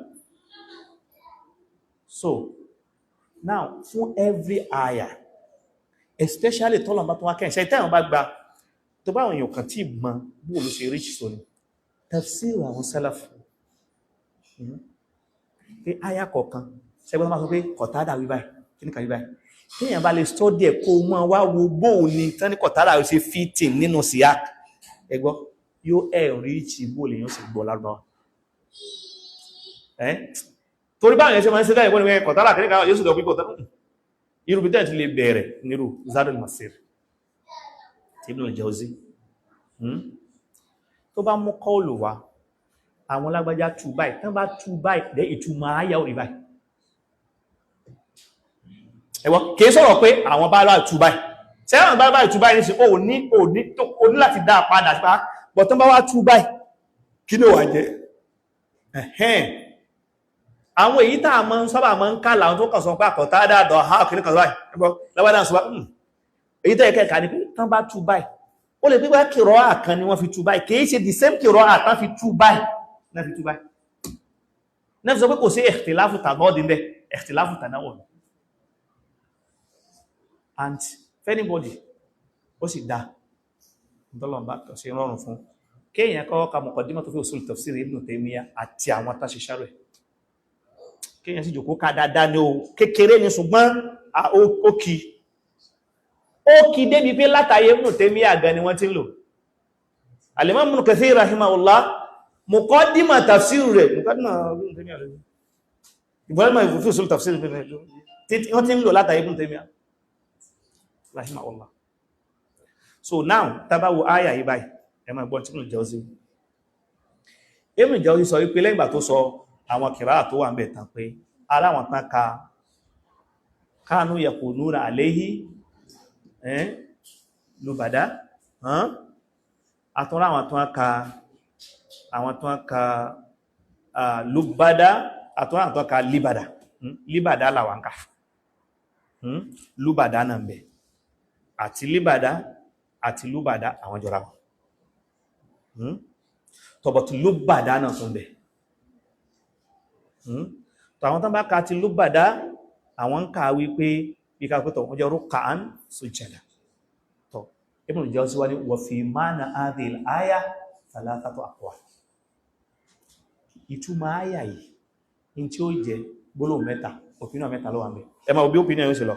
So now, fún every aya, especially tọ́lọ̀ bá tó wá kẹ́yìn ṣe tẹ́wọ̀n bá gba tó bá àwọn èèyàn kan tí mọ̀ bó ló ṣe ríṣì sọ ni tafsir àwọn sálàfù pé aya kọ̀ọ̀kan ṣẹgbọ́n máa sọ pé Kọ̀tádà wí báyìí, kí ní kan wí báyìí, téèyàn bá lè study ẹ̀ kó mọ́ wá wo bóun ni tán ní Kọ̀tádà ṣe fitting nínú siyak ẹgbọ́, yóò ẹ̀ ríṣì bó lè yóò sì gbọ́ lárúbáwá. Ẹ́ torí báwọn yẹn ṣe máa ń ṣe dáyẹ̀ wọ́n ni Kọ̀tádà kí ní kan yóò sì lọ pípọ̀ tán. Irú bí tẹ́ẹ̀ ti lè bẹ̀rẹ̀ nírú Zadul Masir tí Ibn al-Jawzi tó bá mú kọ́ọ̀lù wá, àwọn lágbájá tú báyìí, tán bá tú báyìí dẹ́ ìtumọ̀ ayá orí báyìí. Ẹ̀wọ́ kìí sọ̀rọ̀ pé àwọn bá bá tú báyìí, sẹ́wọ̀n bá bá tú báyìí ní sí ó ní ó ní tó ó ní láti dá padà sí bọ̀ tán bá wá tú báyìí, kí ló wà jẹ́? Ẹ̀hẹ́n, àwọn èyí tá a máa ń sábà máa ń ká làwọn tó kàn sọ pé àkọ́tá dáadọ̀ ha kìíní kan báyìí, ẹgbọ́ lábádá sọ bá èyí tó yẹ kẹ́kà ní pé tán bá tú báyìí, ó lè pípẹ́ kìrọ́ àkan ni wọ́n fi tú báyìí, kìí ṣe the same kìrọ́ àtán fi tú báyìí náà fi tú báyìí náà fi sọ pé kò sí ikhtilafu tàbọ́ọ̀dì ńbẹ, ikhtilafu tanawwu. And if anybody ó sì dá ntọ́lọ́mbà tó ṣe rọrùn fún kéèyàn kọ́ ka Muqaddimah fi usul tafsir Ibn Taymiyyah àti àwọn tá ṣe ṣáró ẹ̀, kéèyàn sì jòkó ká dáadáa ní o. Kékeré ní, ṣùgbọ́n ó kí débi pé látàyé Ibn Taymiyyah gan ni wọ́n ti ń lò. Al-Imam Ibn Kathir rahimahullah, Muqaddimah tafsir rẹ̀, Muqaddimah Ibn Taymiyyah rẹ̀, Muqaddimah fi usul tafsir wọ́n ti ń lò látàyé Ibn Taymiyyah rahimahullah. So now, tá bá wo áyà yìí báyìí, ẹ máa gbọ́n tí Ibn Jawzi sọ wípé lẹ́yìn ìgbà tó sọ àwọn kìráà tó wà ń bẹ̀ tán, pé aláwọn tán ka kanu yakununa alayhi lubada, àtúnrà àwọn tó ń ka lubada, àtúnrà àwọn tó ń ka libada. Libada làwọn ká, lubada náà ń bẹ, àti libada àti lubada àwọn jọra wọn. Tọ̀bọ̀tí lubada náà tún bẹ. Tó àwọn tán bá ka ti lubada, àwọn ń ká wípé bí ká pẹ́tọ̀ wọ́n jẹ́ ruk'an sujada. Tọ́ Ibn Jawzi wá ní wa fi ma'na hadhihi al-aya thalathatu aqwal. Ìtumọ̀ àyà yìí in tí ó jẹ́ gbólóhùn mẹ́ta, opinion mẹ́ta ló wà ń bẹ̀. Ẹ máa bí opinion yóò ṣe lọ.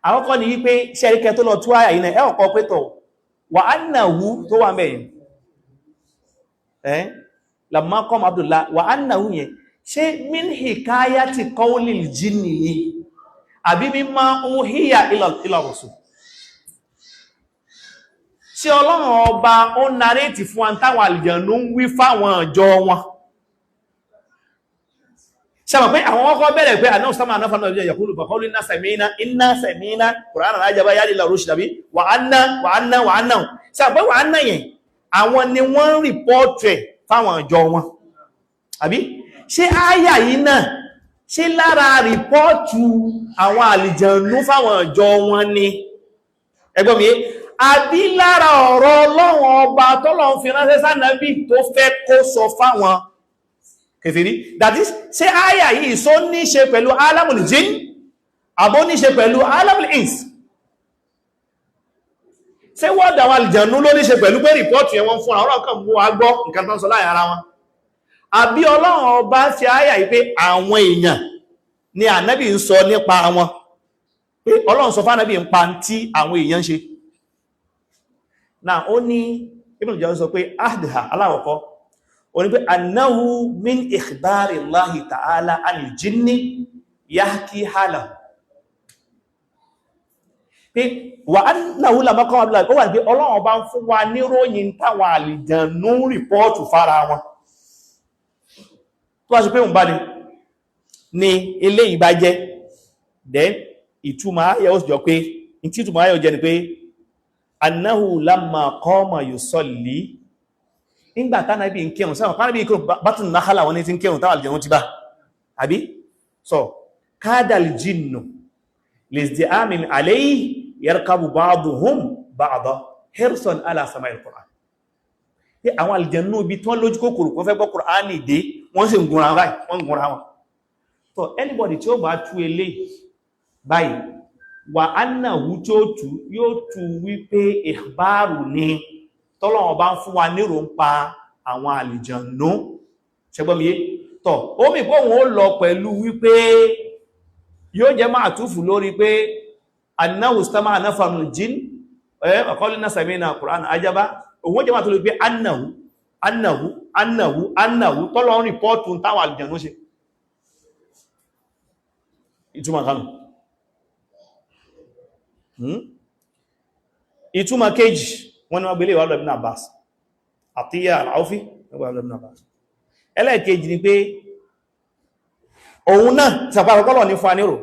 Àkọ́kọ́ ni wípé ṣẹ́ríkẹ́ tó lọ tú àyà yìí náà, ẹ ọ̀kọ́ pẹ́tọ̀ wa annahu tó wà ń bẹ̀ yìí, ẹ́ lamma qama Abdullah wa annahu yẹn. Ṣé min hikayati qawlil jinni ni àbí mimma uhiya ila rasul? Ṣé Ọlọ́run ọba ó naréètì fún wa táwọn àlìjànú ń wí fáwọn ọjọ́ wọn? Ṣe mọ̀ pé àwọn ọkọ̀ bẹ̀rẹ̀ pé àná sáma àná fana ọjọ́ yaqulu faqalu inna sami'na inna sami'na Qur'anan ajaba yahdi ila rushd tàbí wa anna wa anna wa anna. Ṣe mọ̀ pé wa anna yẹn àwọn ni wọ́n ń rìpọ́ọ̀tù ẹ̀ fáwọn ọjọ́ wọn, àbí? Ṣé áyà yìí náà ṣé lára rìpọ́ọ̀tù àwọn àlìjànú fáwọn ọjọ́ wọn ni? Ẹgbọ́n mi, àbí lára ọ̀rọ̀ Ọlọ́run ọba tọ́lọ́run fi ránṣẹ́ sánàbí tó fẹ́ kó sọ fáwọn kèfèrí? That is, ṣé àyà yìí só ní ṣe pẹ̀lú alamul jinn àbó ní ṣe pẹ̀lú alamul ins? Ṣé wọ́ọ̀dà àwọn àlìjànú ló ní ṣe pẹ̀lú pé rìpọ́ọ̀tù yẹn wọ́n fún àwọn ọ̀rọ̀ kan mú wa gbọ́ nǹkan tó ń sọ láàrin ara wọn? Àbí Ọlọ́run ọba ṣe àyà yìí pé àwọn èèyàn ni ànábì ń sọ nípa wọn, pé Ọlọ́run sọ fánábì ń pa tí àwọn èèyàn ń ṣe? Náà ó ní Ibn Jawzi sọ pé ahdha aláwọ̀kọ́ ó ní pé annahu min ikhbari Allahi ta'ala anil jinni yahki halahu, pé wà annahu lamma qama abdullahi, ó wà ní pé Ọlọ́run bá ń fún wa níròyìn táwọn àlìjànú rìpọ́ọ̀tù fara wọn. Tó wá sí pé òun bá ní ní eléyìí bá jẹ́, then ìtumọ̀ ayẹ́ ó sì jọ pé tí ìtumọ̀ ayẹ́ ó jẹ́ ni pé annahu lamma qama yusalli, nígbà tánàbí ń kírun, sẹ́wọ̀n pánàbí kírun bátùn náhálà wọn ní tí ń kírun táwà àlìjànú ti bá, àbí? So kádàl jinnu lizdi'amin alayhi yarkabu ba'duhum ba'da hirsan ala sama'il Qur'an. Pé àwọn àlìjànú ibi tí wọ́n lójú kòkòrò wọ́n fẹ́ gbọ́ Qur'an dé, wọ́n sì ń gunra báyìí, wọ́n ń gunra wọn. So anybody tí ó bá tú eléyìí báyìí, wà annahu tí ó tú yóò tú wípé ìbáàrù ni tọ́lọ́wọ́n bá ń fún wa nírò ń pa àwọn àlìjànú. Ṣẹgbọ́n mi yé? Tọ́ ó mì pé òun ó lọ pẹ̀lú wípé yóò jẹ́ máa túfù lórí pé annahu istama'a nafarun jinn ọ̀kọ́lù náà sami'na Qur'an ajaba, òun ó jẹ́ máa tó lórí pé annahu annahu annahu annahu tọ́lọ́run rìpọ́ọ̀tù táwọn àlìjànú ṣe. Ìtumọ̀ kanu. Ìtumọ̀ kejì wọ́n ni wọ́n gbélé ìwà Ibn Abbas, Atiyya al-Awfi Ibn Abbas. Ẹlẹ́ẹ̀kejì ni pé òun náà sàpàrọ̀kọ́lọ̀ ní fún anírò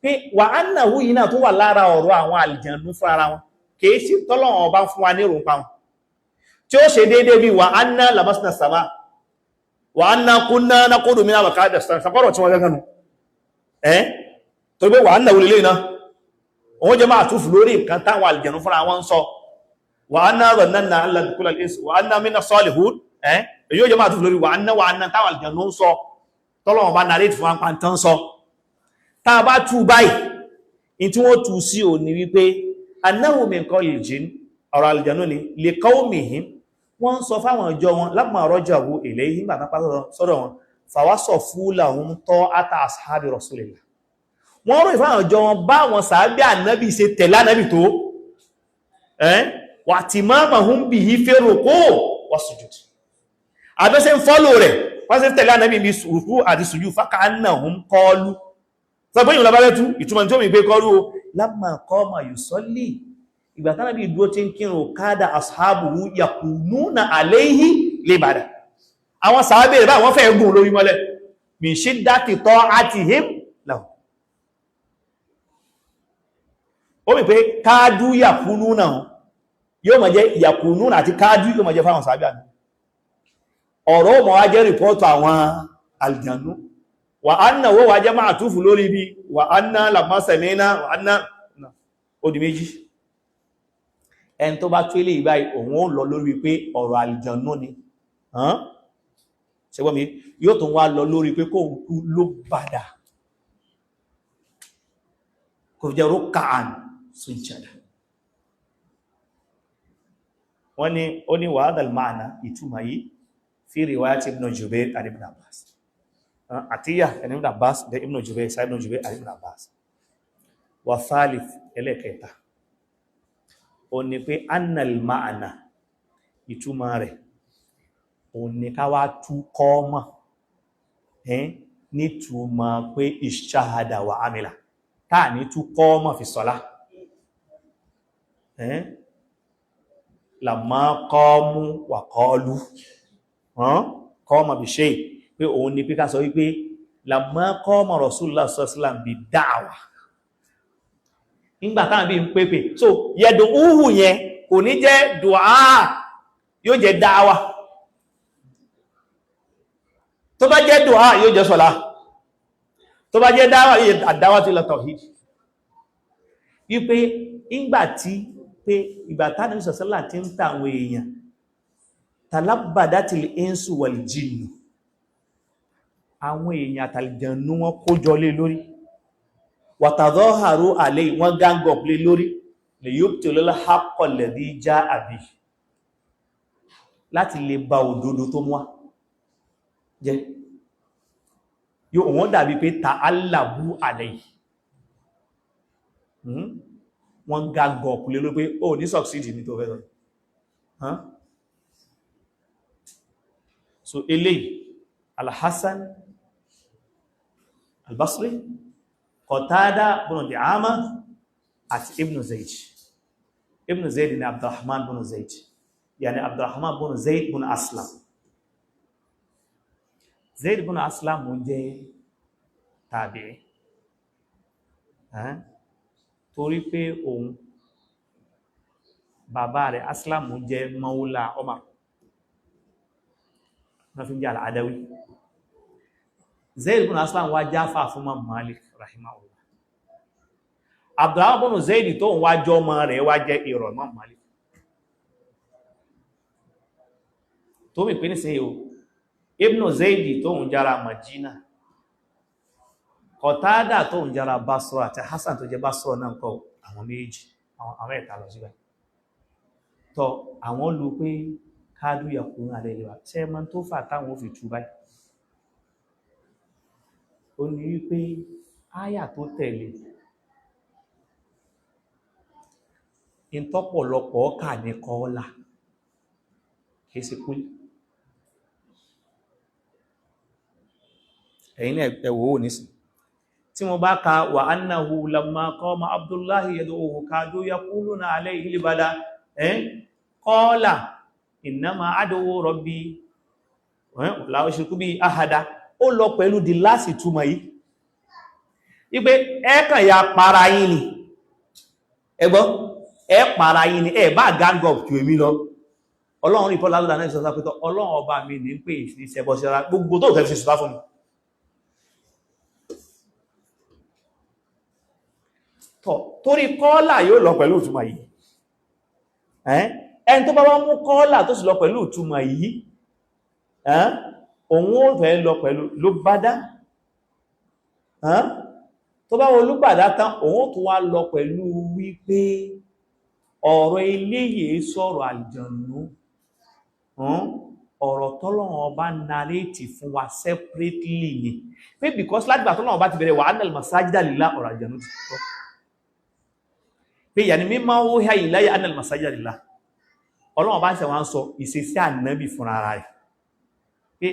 pé wà á nà hú yìí náà tó wà lára ọ̀rọ̀ àwọn àlìjànú fún ara wọn, kìí sí tọ́lọ̀wọ̀n ọba fún anírò ń pa wọn, tí ó ṣe déédé bí wà á ná lamasna sama wà á ná kúnná nákúrù mí náà kàádà sàpàrọ̀ tí wọ́n gẹ́gẹ́ nu ẹ́ tó gbé wà á nà wulilé náà, òun jẹ́ máa túfù lórí nǹkan táwọn àlìjànú fúnra wọn ń sọ. Wà á ná rọ̀nà alàdùkúlà wà á ná mínà sọ́ọ̀lì hùd ẹ́ èyí ó jẹ́ máa túfù lórí wà á ná wà á ná táwọn àlìjànú ń sọ, tọ́lọ́wọ́n bá narrate fún apá tán sọ. Tá a bá tú báyìí, in tí wọ́n tú sí ò ní wípé annahu min qawlil jinn, ọ̀rọ̀ àlìjànú ni, li qawmihim, wọ́n ń sọ fáwọn ọjọ́ wọn lamma raja'u ilayhim, bàtà pátá sọ́dọ̀ wọn, fawasafu lahum ta'ata ashabi rasulillah, wọ́n rò ìfáwọn ọjọ́ wọn bá wọn sàábí ànábì ṣe tẹ̀lé ànábì tó wà tí máa hún bí i fẹ́ rùkú wà sùjúd, àbẹ́sẹ̀ ń fọ́lò rẹ̀ wọ́n sì tẹ̀lé ànábì bí rùkú àti sùjú. Fákà náà hún kọlu sọpé ìwọ̀n labárẹ́ tú ìtumọ̀ tí ó mi pé kọlu o lamma qama yusalli, ìgbà tánábì dúró tí ń kírun, kada ashabuhu yakununa alayhi libada, àwọn sàábì rẹ̀ báwọn fẹ́ gùn lórí mọ́lẹ̀ min shiddati ta'atihim lahu. Ó mi pé káàdú yàkúnú náà yóò máa jẹ́ yàkúnú àti káàdú yóò máa jẹ́ fáwọn sàábì àná. Ọ̀rọ̀ ó máa wá jẹ́ rìpọ́ọ̀tù àwọn àlìjànú. Wà á nà wó wà jẹ́ máa túfù lórí ibi wà á ná làmásẹ̀mínà wà á ná ó di méjì. Ẹni tó bá tú ilé ìbáyìí òun ó lọ lórí pé ọ̀rọ̀ àlìjànú ni, ṣẹgbọ́n mi, yóò tún wá lọ lórí pé kóhun kú ló padà kò fi jẹ́ rúkàán sujjada. Wọ́n ní ó ní wa hadha al-ma'na, ìtumọ̀ yìí fi riwayat Ibn Jubayr and Ibn Abbas, Atiyya and Ibn Abbas, the Ibn Jubayr, Sa'id Ibn Jubayr and Ibn Abbas. Wa thalith, ẹlẹ́kẹta ó ní pé anna al-ma'na, ìtumọ̀ rẹ̀ ó ní ká wá tú kọ́ọ́mọ̀ Nítumọ̀ pé ìṣáhadà wà ámìlà táà ní tú kọ́ọ̀mọ̀ fi sọ́lá. Làmá kọ́ọ̀mú wà kọ́ọ̀lú kọ́ọ̀mọ̀ bí ṣe pé òun ni pé ká sọ wípé làmá kọ́ọ̀mọ̀ Rasulullah sallam bí dáàwà nígbà táà bí ń pépè. So yẹ̀dùn úhù yẹn kò ní jẹ́ dùá, yóò jẹ́ dáàwà. Tó bá jẹ́ dùá yóò jẹ́ sọ́lá, tó bá jẹ́ dáwà yóò àdáwà tó lọ tawhid. Wípé ìgbàtí pé ìgbàtá ní sọ̀sọ́là tí ń ta àwọn èèyàn talabbadatil insu wal jinnu, àwọn èèyàn àtàlìjànú wọn kójọ lé lórí, watadhaharu alayhi, wọ́n gang up lé lórí, li yubtilul haqqa alladhi ja'a bihi, láti lè ba òdodo tó mú wá jẹ́. Yóò wọ́n dàbí pé ta'allabu alayhi, wọ́n gágọ̀ kúlé ló pé ó ní succeed ní tó fẹ́ sọ. So eléyìí Al-Hasan Al-Basri, Qatada ibn Di'ama àti Ibn Zayd. Ibn Zayd ni Abdurrahman ibn Zayd, yani Abdurrahman ibn Zayd ibn Aslam. Zayd ibn Aslam jẹ́ tàbí torí pé òun bàbá rẹ̀ Aslam jẹ́ maula Umar, na fi jẹ́ al-Adawi. Zayd ibn Aslam wá jáfà fún Imam Malik rahimahullah. Abdurrahman ibn Zayd tó ń wá jọ ọmọ rẹ̀ wá jẹ́ ìrọ̀ Imam Malik. Tó mi pín ní sí o, Ibn Zayd tó ń jára Madina, Qatada tó ń jára Basra àti Hassan tó jẹ́ Basra náà kọ́, àwọn méjì àwọn ẹ̀ta lọ síbẹ̀. Tọ́ àwọn lu pé káàdù yàkùn alẹ́ ìwà ṣe mọ́ tó fà táwọn fi tú báyìí. Ó ní wípé áyà tó tẹ̀lé ìtọ́pọ̀lọpọ̀ kà ní kọ́ọ́lá kìí sí kúlì. Ẹ̀yin ẹ̀wò ò nísìn tí mo bá ka wà annahu lamma qama Abdullahi yad'uhu kadu yaquluna alayhi libada, qala innama ad'u rabbi la ushriku bihi ahada, ó lọ pẹ̀lú di láti túmọ̀ yìí wípé ẹ kàn ya para yín ni, ẹgbọ́ ẹ para yín ni, ẹ bá gang up ju èmi lọ. Ọlọ́run rí pọ́lá lọ́dà náà sọ́sọ́ pẹ́tọ́ ọlọ́run ọba mi ní pé ìṣẹ́bọ̀ sí ara gbogbo tó tẹ́ fi ṣe sùtá fún mi. Tọ̀ torí kọ́ọ́là yóò lọ pẹ̀lú ìtumọ̀ yìí. Ẹni tó bá wá mú kọ́ọ́là tó sì lọ pẹ̀lú ìtumọ̀ yìí, òun ó fẹ́ lọ pẹ̀lú ló bá dá. Tó bá wọn olúgbàdá tán, òun ó tún wá lọ pẹ̀lú wípé ọ̀rọ̀ eléyìí sọ̀rọ̀ àlùjànnú, ọ̀rọ̀ tọ́lọ́run ọba narrate fún wa separately ni, pé because látìgbà tọ́lọ́run ọba ti bẹ̀rẹ̀ wa annal masajida lillah, ọ̀rọ̀ àlùjànnú ti tọ́ pé yàní mímọ́ ó hẹ́ ilayya annal masajida lillah, ọlọ́run bá ń sẹ̀wọ̀n sọ ìṣesí ànábì fúnra ara rẹ̀ pé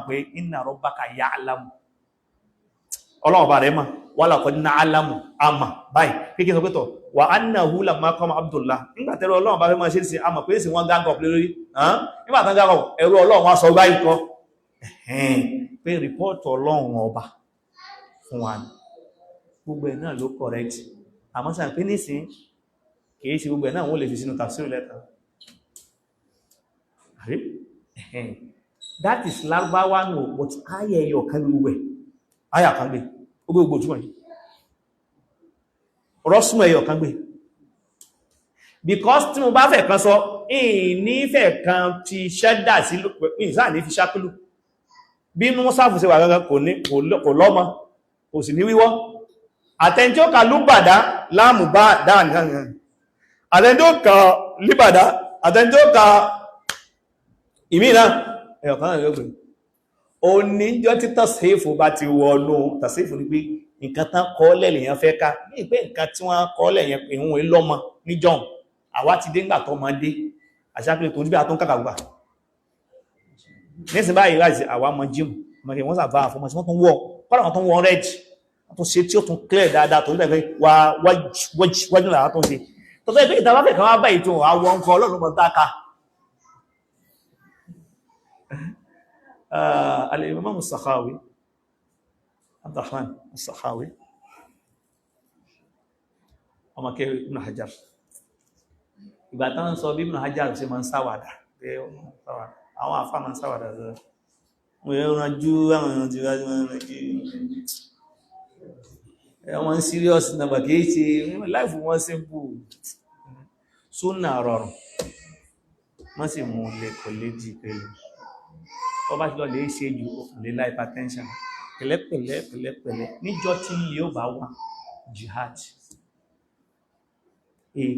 pé inna rabbaka ya'lamu, ọlọ́run bá rẹ̀ mọ̀ wala qad na'lamu àmà báyìí pé kí n sọ pé tọ̀ wà annahu lamma qama Abdullah, nígbàtẹ̀rọ ọlọ́run bá fẹ́ máa ṣe sí àmà pé sí wọ́n gang up lórí nígbàtán gang up ẹ̀rọ ọlọ́run wá sọ báyìí kọ́ pé rìpọ́ọ̀tù ọlọ́run ọba fún wa ní gbogbo ẹ̀ náà ló correct. Àmọ́ sáà pé nísìn kìí ṣe gbogbo ẹ̀ náà wọ́n lè fi sínú tafsir lẹ́ta. That is lárúbáwá nù, but ayẹ ẹyọ kan gbogbo ẹ̀ ayà kan gbé gbogbo túnmọ̀ yìí rọ́sùn ẹyọ kan gbé, because tí mo bá fẹ́ kan sọ ìní fẹ́ kan ti ṣẹ́dà sí ìsáà ní fi ṣákúlù bí mú sáfù sí wà gangan kò lọ́mọ kò sì ní wíwọ́. Àtẹni tí ó ka lúgbàdá láàmù bá dáa nìkan, àtẹni tí ó ka líbàdá, àtẹni tí ó ka ìmí náà ẹyọ kan náà ló gbé. Oníjọ́ tí tàṣífù bá ti wọnú tàṣífù ní pé nǹkan tán kọ́ọ́lẹ̀ lèyàn fẹ́ ká ní pé nǹkan tí wọ́n kọ́ọ́lẹ̀ yẹn ìhun lọ́mọ níjọ́un àwa ti dé ńgbà tó mọ́ dé àṣàpìlẹ̀ tó níbi àtún kàkàgbà. Nísìn báyìí láti àwa mọ jíìmù mọ̀kẹ́ wọ́n sàbá àfọmọ́ sí wọ́n tún wọ́ kọ́lá wọn tún wọ́n rẹ́jì wọ́n tún ṣe tí ó tún clear dáadáa tó nígbà pé wà wájú làwọn tún ṣe tó fẹ́ pé ìtàbá fẹ́ kan wá báyìí tó àwọn nǹkan ọlọ́run mọ̀ táka. Al-Imam As-Sakhawi, Abdurrahman As-Sakhawi, ọmọ kẹrì Ibn Hajar, ìgbà tán sọ bí Ibn Hajar ṣe máa ń sáwàdà pé àwọn àfá máa ń sáwàdà lọ wọ́n yẹn ránjú àwọn èèyàn ti rájú wọn ránjú wọ́n serious nàbà kìí ṣe láìfù wọ́n simple súnà rọrùn wọ́n sì mú lè kò lè jì pẹ̀lú tó bá ti lọ lè ṣe ju lè la hypertension pẹ̀lẹ́pẹ̀lẹ́ pẹ̀lẹ́pẹ̀lẹ́ níjọ́ tí ilé ó bá wà jihad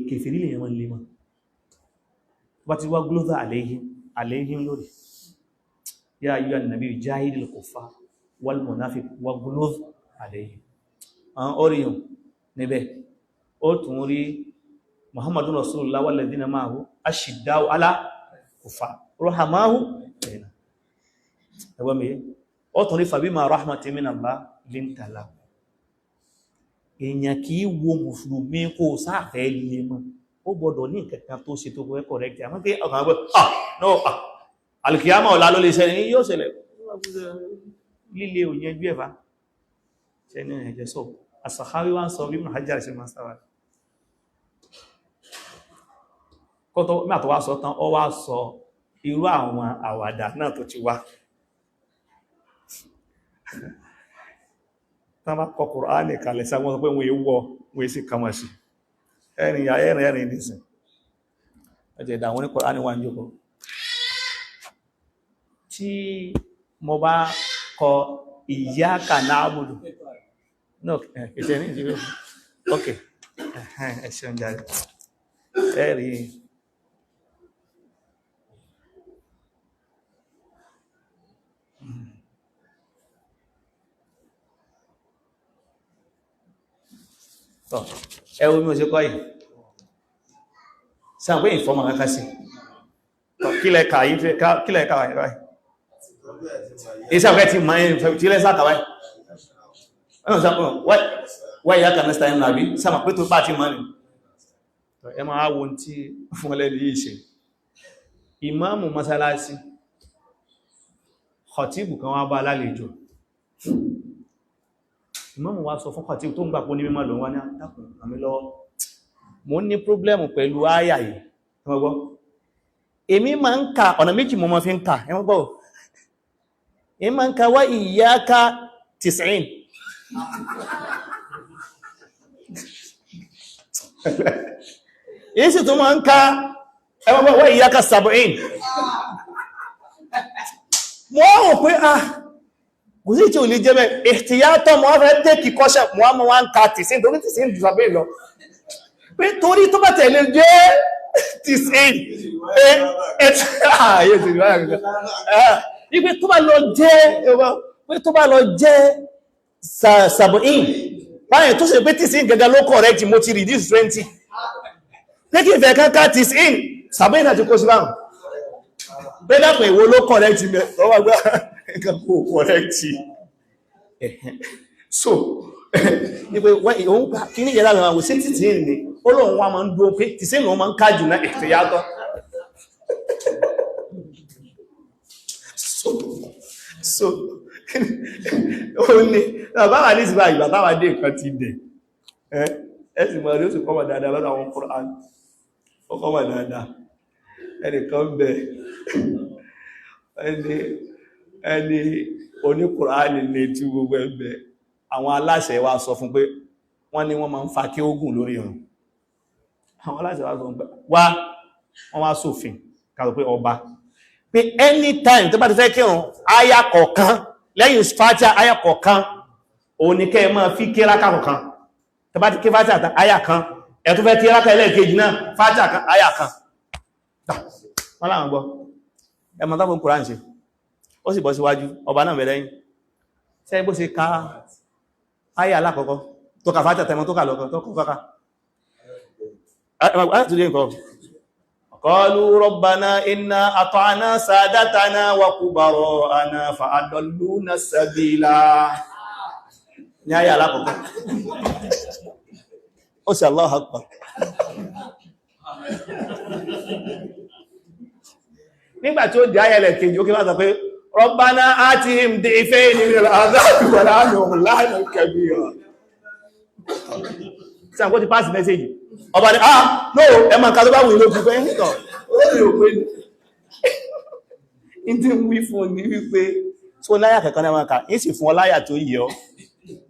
kèfèrí lè yẹn wọ́n lè mọ́ bá ti wá glóza àléhìn àléhìn lórí yá ayú ànàbí jahidil kuffar wal munafiq wà glóza àléhìn àwọn oríyàn níbẹ̀ ó tún rí muhammadu rasulullah walladhina ma'ahu ashidda'u ala kuffar ruhamahu bainahum ẹgbọ́n mi ó tún rí fabima rahmatin minallah linta lahum. Èèyàn kì í wo mùsùlùmí kó sáàfẹ́ lè mọ́, ó gbọ́dọ̀ ní nǹkan tó ṣe tó kọ́ correct. Àmọ́ pé ọkàn àgbẹ̀ ah no ah alìkìyàmọ̀ ọ̀la ló lè ṣẹlẹ̀ ní yóò ṣẹlẹ̀ líle ò yẹn jú ẹ̀fà ṣe ní ẹ̀jẹ̀ sọ As-Sakhawi wá ń sọ bí Ibn Hajar ṣe máa sáwà kọ́tọ́ nígbà tó wá sọ tán ó wá sọ irú àwọn àwàdà náà tó ti wá tán bá kọ Kùránì kalẹ̀ sí àwọn sọ pé wọ́n èwọ́ wọ́n èsì kama sí ẹ̀rìn ya ẹ̀rìn ẹ̀rìn nìsìn ọjọ́ ìdá àwọn ní Kùránì wà ń jókòó tí mo bá kọ iyyaka na'budu no kìtẹ́ ní ìdíwẹ́ ok ẹ̀ṣẹ̀ ń jáde ẹ̀rì tọ́ ẹwọ mi ò ṣe kọ́ yìí sáà pé ìfọ́mọ̀ kankan sí kílẹ̀ kà yìí fẹ́ kílẹ̀ kà yìí báyìí iṣẹ́ ọ̀fẹ́ ti mọ̀ ẹ́ tí lẹ́ sáà kàwáyìí wọ́n ìyá kan mẹ́ta ẹ̀mù àbí sáà pé tó bá ti mọ̀ ní ẹ máa wo tí fún ọlẹ́lẹ́ yìí ṣe ìmáàmù mọ́sálásí khatibu kan wá bá lálejò ìmáàmù wá sọ fún khatibu tó ń gbà pó ní mímọ̀ lòun wá ní àtàkùn àmì lọ́wọ́ mo ní pọ́blẹ́mù pẹ̀lú áyà yìí ẹ máa gbọ́ èmi máa ń ka ọ̀nà méjì mo máa fi ń ka ẹ máa gbọ́ èmi máa ń ka wá iyyaka tis'in èyí sì tún máa ń ka ẹ máa gbọ́ wá iyyaka sab'in mo rò pé ah kò sí tí ò lè jẹ́ bẹ́ ìhtìyàtọ̀ mọ́ fẹ́ tẹ́kì kọ́ṣẹ́ mọ́ mọ́ wá ń ka tìsín torí tìsín jù sàbẹ́ lọ pé torí tó bá tẹ̀lé jẹ́ tìsín pé tó bá lọ jẹ́ pé tó bá lọ jẹ́ sàbọ̀ín báyìí tó sì pé tìsín gẹ́gẹ́ ló correct mo ti reduce 20 pé kí ìfẹ́ kankan tìsín sàbọ̀ín àti kó sí báhùn pé dápẹ̀ ìwo ló correct mẹ́ lọ́wọ́ gbá nǹkan kò correct. So ní pé òun kí ní ìyẹ́lá àwọn sí títí ní ó lóun wá máa ń dúó pé tí sí ìlú máa ń kájù náà ìfìyàtọ̀. So ó ní bàbá ní ìsìnbà ìgbà táwà dé nǹkan ti dẹ̀ ẹ sì mọ̀ rí ó sì kọ́mọ̀ dáadáa lọ́dọ̀ àwọn Qur'an ó kọ́mọ̀ dáadáa ẹnìkan bẹ̀ ẹni oníkùránì ní tí gbogbo ẹgbẹ́ àwọn aláṣẹ wa sọ fún pé wọ́n ní wọ́n máa ń fa kí ogun lórí ọ̀run àwọn aláṣẹ wa sọ fún pé wá wọ́n wá sófin kàtò pé ọba pé anytime tó bá ti fẹ́ kírun aya kọ̀ọ̀kan lẹ́yìn fatia aya kọ̀ọ̀kan òun ni kẹ́ ẹ máa fi ké rákà kọ̀ọ̀kan tó bá ti ké fatia aya kan ẹ tó fẹ́ ké rákà ẹlẹ́ẹ̀kejì náà fatia kan aya kan wọ́n láwọn gbọ́ ẹ mọ̀ táwọn kùránì ṣe ó sì bọ́ síwájú ọba náà bẹ̀rẹ̀ yìí ṣe bó ṣe ká ayé alákọ̀ọ́kọ́ tó ka fàájà tẹmọ tó kà lọ́kọ̀ tó kọ́ fáka Qalu rabbana inna ata'na sadatana wa kubara'ana fa'adalluna sabila. Ní ayé alákọ̀ọ́kọ́. Ó sì Allahu Akbar. Nígbà tí ó di ayé ẹlẹ́kejì, ó kí bá sọ pé Rabbana atihim di'fayni minal 'adhabi wal'anhum la'nan kabira. Tí àwọn kó ti pass message ọba ní ah no ẹmọ nǹkan tó bá wù ní ojú pé nǹkan olóòrè ò pé ní tí ń wí fún ní wípé tó láyà kẹ̀kan náà ká ń sì fún ọ láyà tó yẹ ọ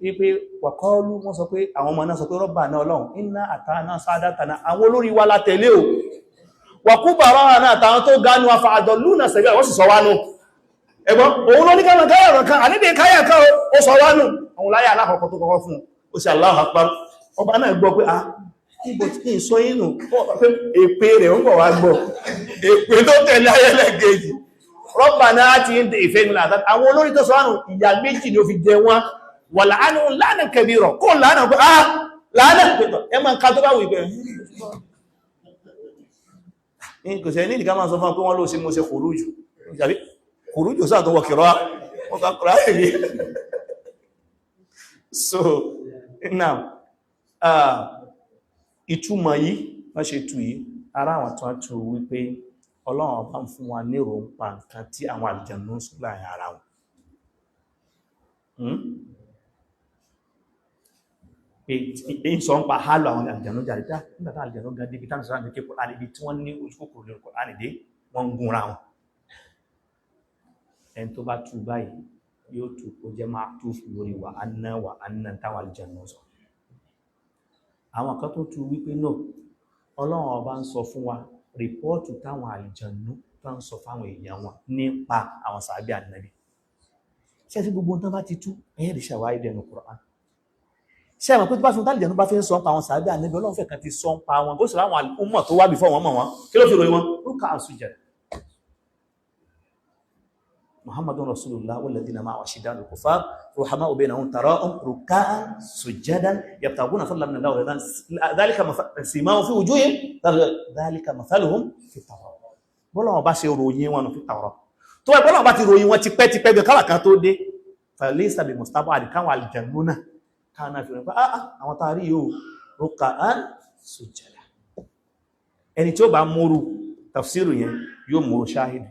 wípé wàkọ́ọ́lú wọ́n sọ pé àwọn ọmọ náà sọ pé rọ́bà náà ọlọ́run iná àtàná sádátàná àwọn olórí wa la tẹ̀lé o wàkúbàrọ̀ náà àtàwọn tó gánú afàdọ̀ lúnà sẹ̀gbẹ̀ wọ́n sì sọ wá nù. Ẹgbọ́n òun ló ní káwọn káyà kan àníbi káyà kan ó sọ wá nù. Àwọn láyà alákọ̀ọ́kọ́ tó kọ́kọ́ fún ó sì Allahu Akbar. Ọba náà gbọ́ pé ah níbo tí ń sọ inú pé èpè rẹ̀ ń bọ̀ wá gbọ́ èpè tó tẹ̀lé ayẹ́lẹ́gẹ̀ẹ́jì rọ́bà náà ti ń dè ìfẹ́ nílà àwọn olórí tó sọ wánù ìyà méjì ni ó fi jẹ wọ́n wà láàánú lánà kẹbí rọ̀ kó lánà pé ah lánà pẹ̀tọ̀ ẹ máa ń ka tó bá wù ìpẹ́ kò sẹ́ ní ìdíkà máa sọ fún pé wọ́n ló ṣe mo ṣe kòrújù tàbí kòrújù sáà tó wọ kìrọ́ wọn kà kúrò ayé so now ìtumọ̀ yìí wọ́n ṣe tú yìí ara àwọn tó tú wípé ọlọ́run ọba ń fún wa nírò ń pa nǹkan tí àwọn àlùjànnú ń sọ láàrin ara wọn. Pé ń sọ ń pa hálò àwọn àlùjànnú jáde dá nígbà táwọn àlùjànnú gan débi táwọn sọ́rọ̀ kékeré Kùránì ibi tí wọ́n ní ojú kòkòrò lórí Kùránì dé wọ́n ń gúnra wọn. Ẹni tó bá tú báyìí yóò tú kó jẹ́ máa tú lórí wà á ná wà á ná táwọn àlùjànnú sọ. Àwọn kan tó tú wípé náà ọlọ́run ọba ń sọ fún wa rìpọ́ọ̀tù táwọn àlùjànnú tó ń sọ fáwọn èèyàn wọn nípa àwọn sàábì ànábì. Ṣé ẹ ti gbogbo ohun tán bá ti tú ẹ̀yẹ́ lè ṣàwárí dẹnu Kùránì. Ṣé ẹ mọ̀ pé tó bá fi tálìjànnú bá fi ń sọ ń pa àwọn sàábì ànábì ọlọ́run fẹ́ kan ti sọ ń pa wọn kó sì láwọn ọmọ tó wá before wọn mọ̀ wọn kí ló fi ròyìn wọn rúkà àsùjẹ. Muhammadun Rasulullah walladhina ma'ahu ashidda'u al-kuffar ruhama'u bainahum tarahum ruk'an sujadan yabtaguna fadlan min Allah wa ridwan dhalika simahum fi wujuhihim dhalika mathaluhum fi at-Tawrah. Bọ́lá wọn bá ṣe ròyìn wọn fi Tawrah tó ẹ bọ́lá wọn bá ti ròyìn wọn tipẹ́ tipẹ́ bí káwà kan tó dé falaysa bi mustaba'ad káwọn àlùjànnú náà káwọn náà fi rìn pé àwọn tá a rí yóò ruk'an sujadan. Ẹni tí ó bá múrù tafsiru yẹn yóò múrù ṣáhìdì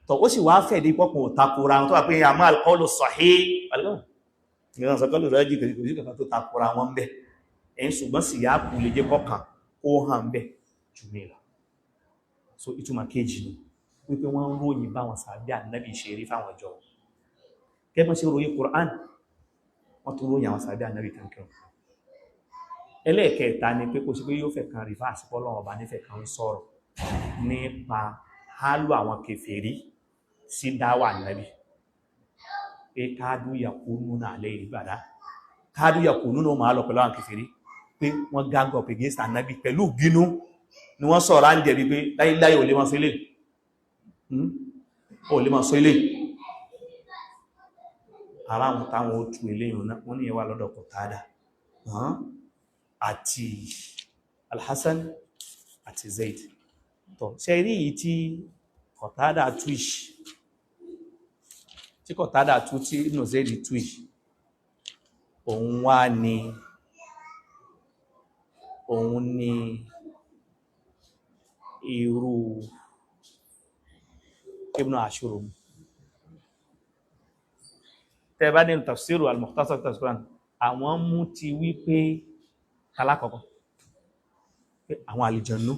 tọ̀ ó sì wá fẹ́ dé pọ́pọ̀ takora wọn tó wà pé àmọ́ alqawlu sahih ìran sọkọlù rẹ̀ jì kò sí kankan tó takora wọn bẹ́ ẹ̀yìn ṣùgbọ́n sì yá kù lè jẹ́ kọkàn ó hàn bẹ́ jù mí lọ. So ìtumọ̀ kejì ni wípé wọ́n ń ròyìn báwọn sàbí ànábì ṣe rí fáwọn ọjọ́ gẹ́gbọ́n ṣe ròyìn Qur'an wọ́n tún ròyìn àwọn sàbí ànábì kankan. Ẹlẹ́ẹ̀kẹta ni pé kò sí pé yóò fẹ́ kan rìfáàsì pọ́lọ́wọ́n ọba nífẹ̀ẹ́ kan ń sọ̀rọ̀ nípa hálù àwọn kèfèrí sí dáwà nàbí pé káàdù yàkúnú náà lè ìgbàdá káàdù yàkúnú náà máa lọ pẹ̀lú àwọn kèfèrí pé wọ́n gángọ̀ up against ànábì pẹ̀lú bínú ni wọ́n sọ̀rọ̀ á ń jẹ̀bi pé láíláí ò lè máa sọ ilé ò lè máa sọ ilé ara àwọn táwọn ó tu ilé ìrùn náà wọ́n ní ẹwà lọ́dọ̀ Qatada àti Al-Hasan àti Zaid. Tọ̀ ṣe rí yìí tí Qatada tú ìṣ tí Qatada tú tí Ibn Zaid tú ìṣ òun wá ní òun ní irú Ibn Ashur tẹ́ bá nínú tafsiru al-Mukhtasar tafsiru àwọn mú ti wí pé alákọ̀ọ́kọ́ pé àwọn àlùjànnú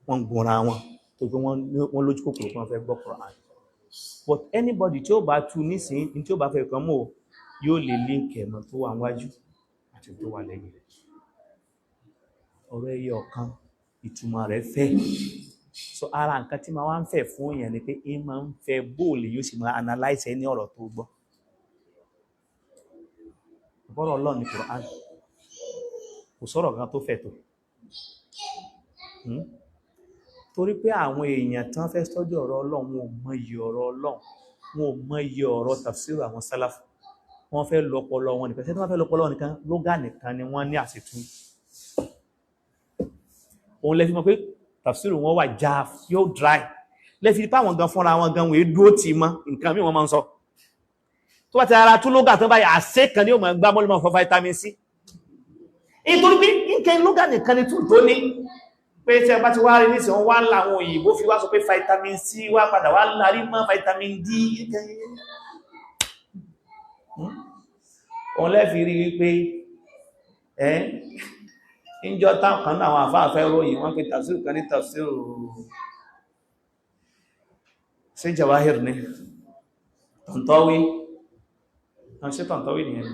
wọ́n ń gunra wọn tó pé wọ́n lójú kòkòrò kí wọ́n fẹ́ gbọ́ Quran. But anybody tí ó bá tú nísìn ní tí ó bá fẹ́ kàn mọ́ yóò lè link ẹ̀mọ́ tó wà níwájú àti tó wà lẹ́yìn rẹ̀. Ọ̀rọ̀ ẹyọ kan ìtumọ̀ rẹ̀ fẹ́. So ara nǹkan tí máa wá ń fẹ́ fún èèyàn ni pé ń máa ń fẹ́ bóòlù yóò sì máa analyse ẹni ọ̀rọ̀ tó gbọ́. Bọ́rọ̀ Ọlọ́run ní Quran kò sọ̀rọ̀ kan tó fẹ̀ tó. Torí pé àwọn èèyàn tán fẹ́ sọ́jú ọ̀rọ̀ Ọlọ́run wọn ò mọ iye ọ̀rọ̀ Ọlọ́run wọn ò mọ iye ọ̀rọ̀ tafsiru àwọn sálàfù. Wọ́n fẹ́ lọ́pọlọ wọn nìkan. Ṣé tí wọ́n fẹ́ lọ́pọlọ wọn nìkan, lógà nìkan ni wọ́n ní àṣetú. Òun lẹ́fi mọ̀ pé tafsiru wọn wà já, yóò dry. Lẹ́fi pé àwọn gan fúnra wọn gan wèé dúró tì mọ́ nǹkan míì wọ́n máa ń sọ. Tó bá ti ara tú lógà tán báyìí, àṣẹ kan ni ó máa gbá mọ́lẹ́ máa fọ vitamin C. Nítorí pé nǹkan lógà nìkan ni tún tó ní. Pé tí a bá ti wá rí nísìn, wọ́n wá ń la àwọn òyìnbó fi wá sọ pé vitamin C wá padà wá lárí mọ́ vitamin D. Òun lẹ́fi rí wípé ẹ́ ìjọ táwọn kan náà àwọn àfáà fẹ́ ròyìn wọ́n pé tafsir kan ní tafsir sí Jawahir ní Tantawi. Ṣe Tantawi nìyẹn?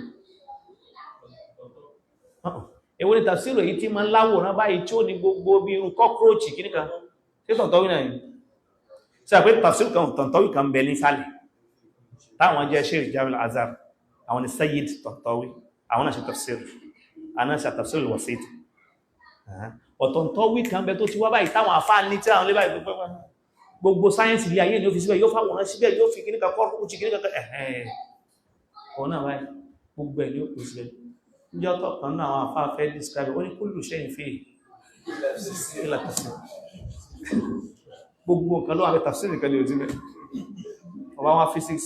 Èwo ni tafsir èyí tí ma ń láwòrán báyìí tí ó ní gbogbo bí irú kọ́kúròchì kìíní kan? Ṣe Tantawi náà yìí? Ṣe àpé tafsir kan Tantawi kan bẹ nísàlẹ̀ táwọn jẹ́ Sheikh Jami al-Azhar, àwọn ni Sayyid Tantawi, àwọn náà ṣe tafsir, àwọn náà ṣe tafsir al-Wasit. Ọ̀tọ̀ntọ́wí kan bẹ tó ti wá báyìí táwọn àfáà ní tí àwọn lé báyìí gbogbo sáyẹ́nsì ilé ayé ni ó fi síbẹ̀, yóò fáwọn síbẹ̀, yóò fi kíníkà kọ́rùkù kíníkà ẹ̀hẹ́n ọ̀nà báyìí gbogbo ẹ̀ ni ó kò síbẹ̀. Níjọ́ tọ̀kan náà àwọn àfáà fẹ́ describe, ó ní kullu shay'in fihi illa tafsir. Gbogbo nǹkan ló wà pé tafsir nìkan ni ò síbẹ̀. Ọba wọn physics,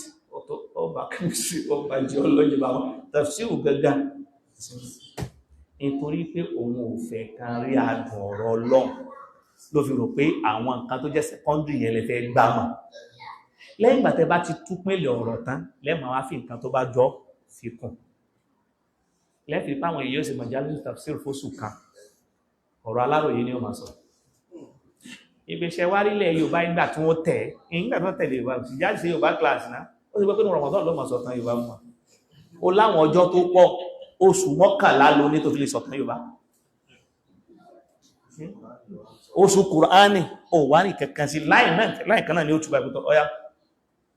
ọba chemistry, ọba geology, bá wọn tafsir gẹ́gẹ́, nítorí pé òun ò fẹ́ kan rí adùn ọ̀rọ̀ Ọlọ́run ló fi rò pé àwọn nǹkan tó jẹ́ secondary yẹn lè fẹ́ gbá mọ̀. Lẹ́yìn ìgbà tẹ́ bá ti tú pínlẹ̀ ọ̀rọ̀ tán, lẹ́mọ̀ wá fi nǹkan tó bá jọ fi kún. Lẹ́fìí páwọn èèyàn sì mọ̀jálù tafsir fóṣù kan, ọ̀rọ̀ Aláròyé ni ó máa sọ. Ìgbésẹ̀ wá rílẹ̀ Yorùbá nígbà tí wọ́n tẹ̀, nígbà tí wọ́n tẹ̀lé Yorùbá sì jáde sí Yorùbá class náà, ó sì gbọ́ pé ní Ramadan ló máa sọ tán Yorùbá mọ́. Ó láwọn ọjọ́ tó pọ̀, oṣù 11 ló ní tó fi lè sọ̀tàn Yorùbá. Oṣù Kùránì ò wá ní kankan sí láì kan náà ni ó túbà ìpútọ̀ ọya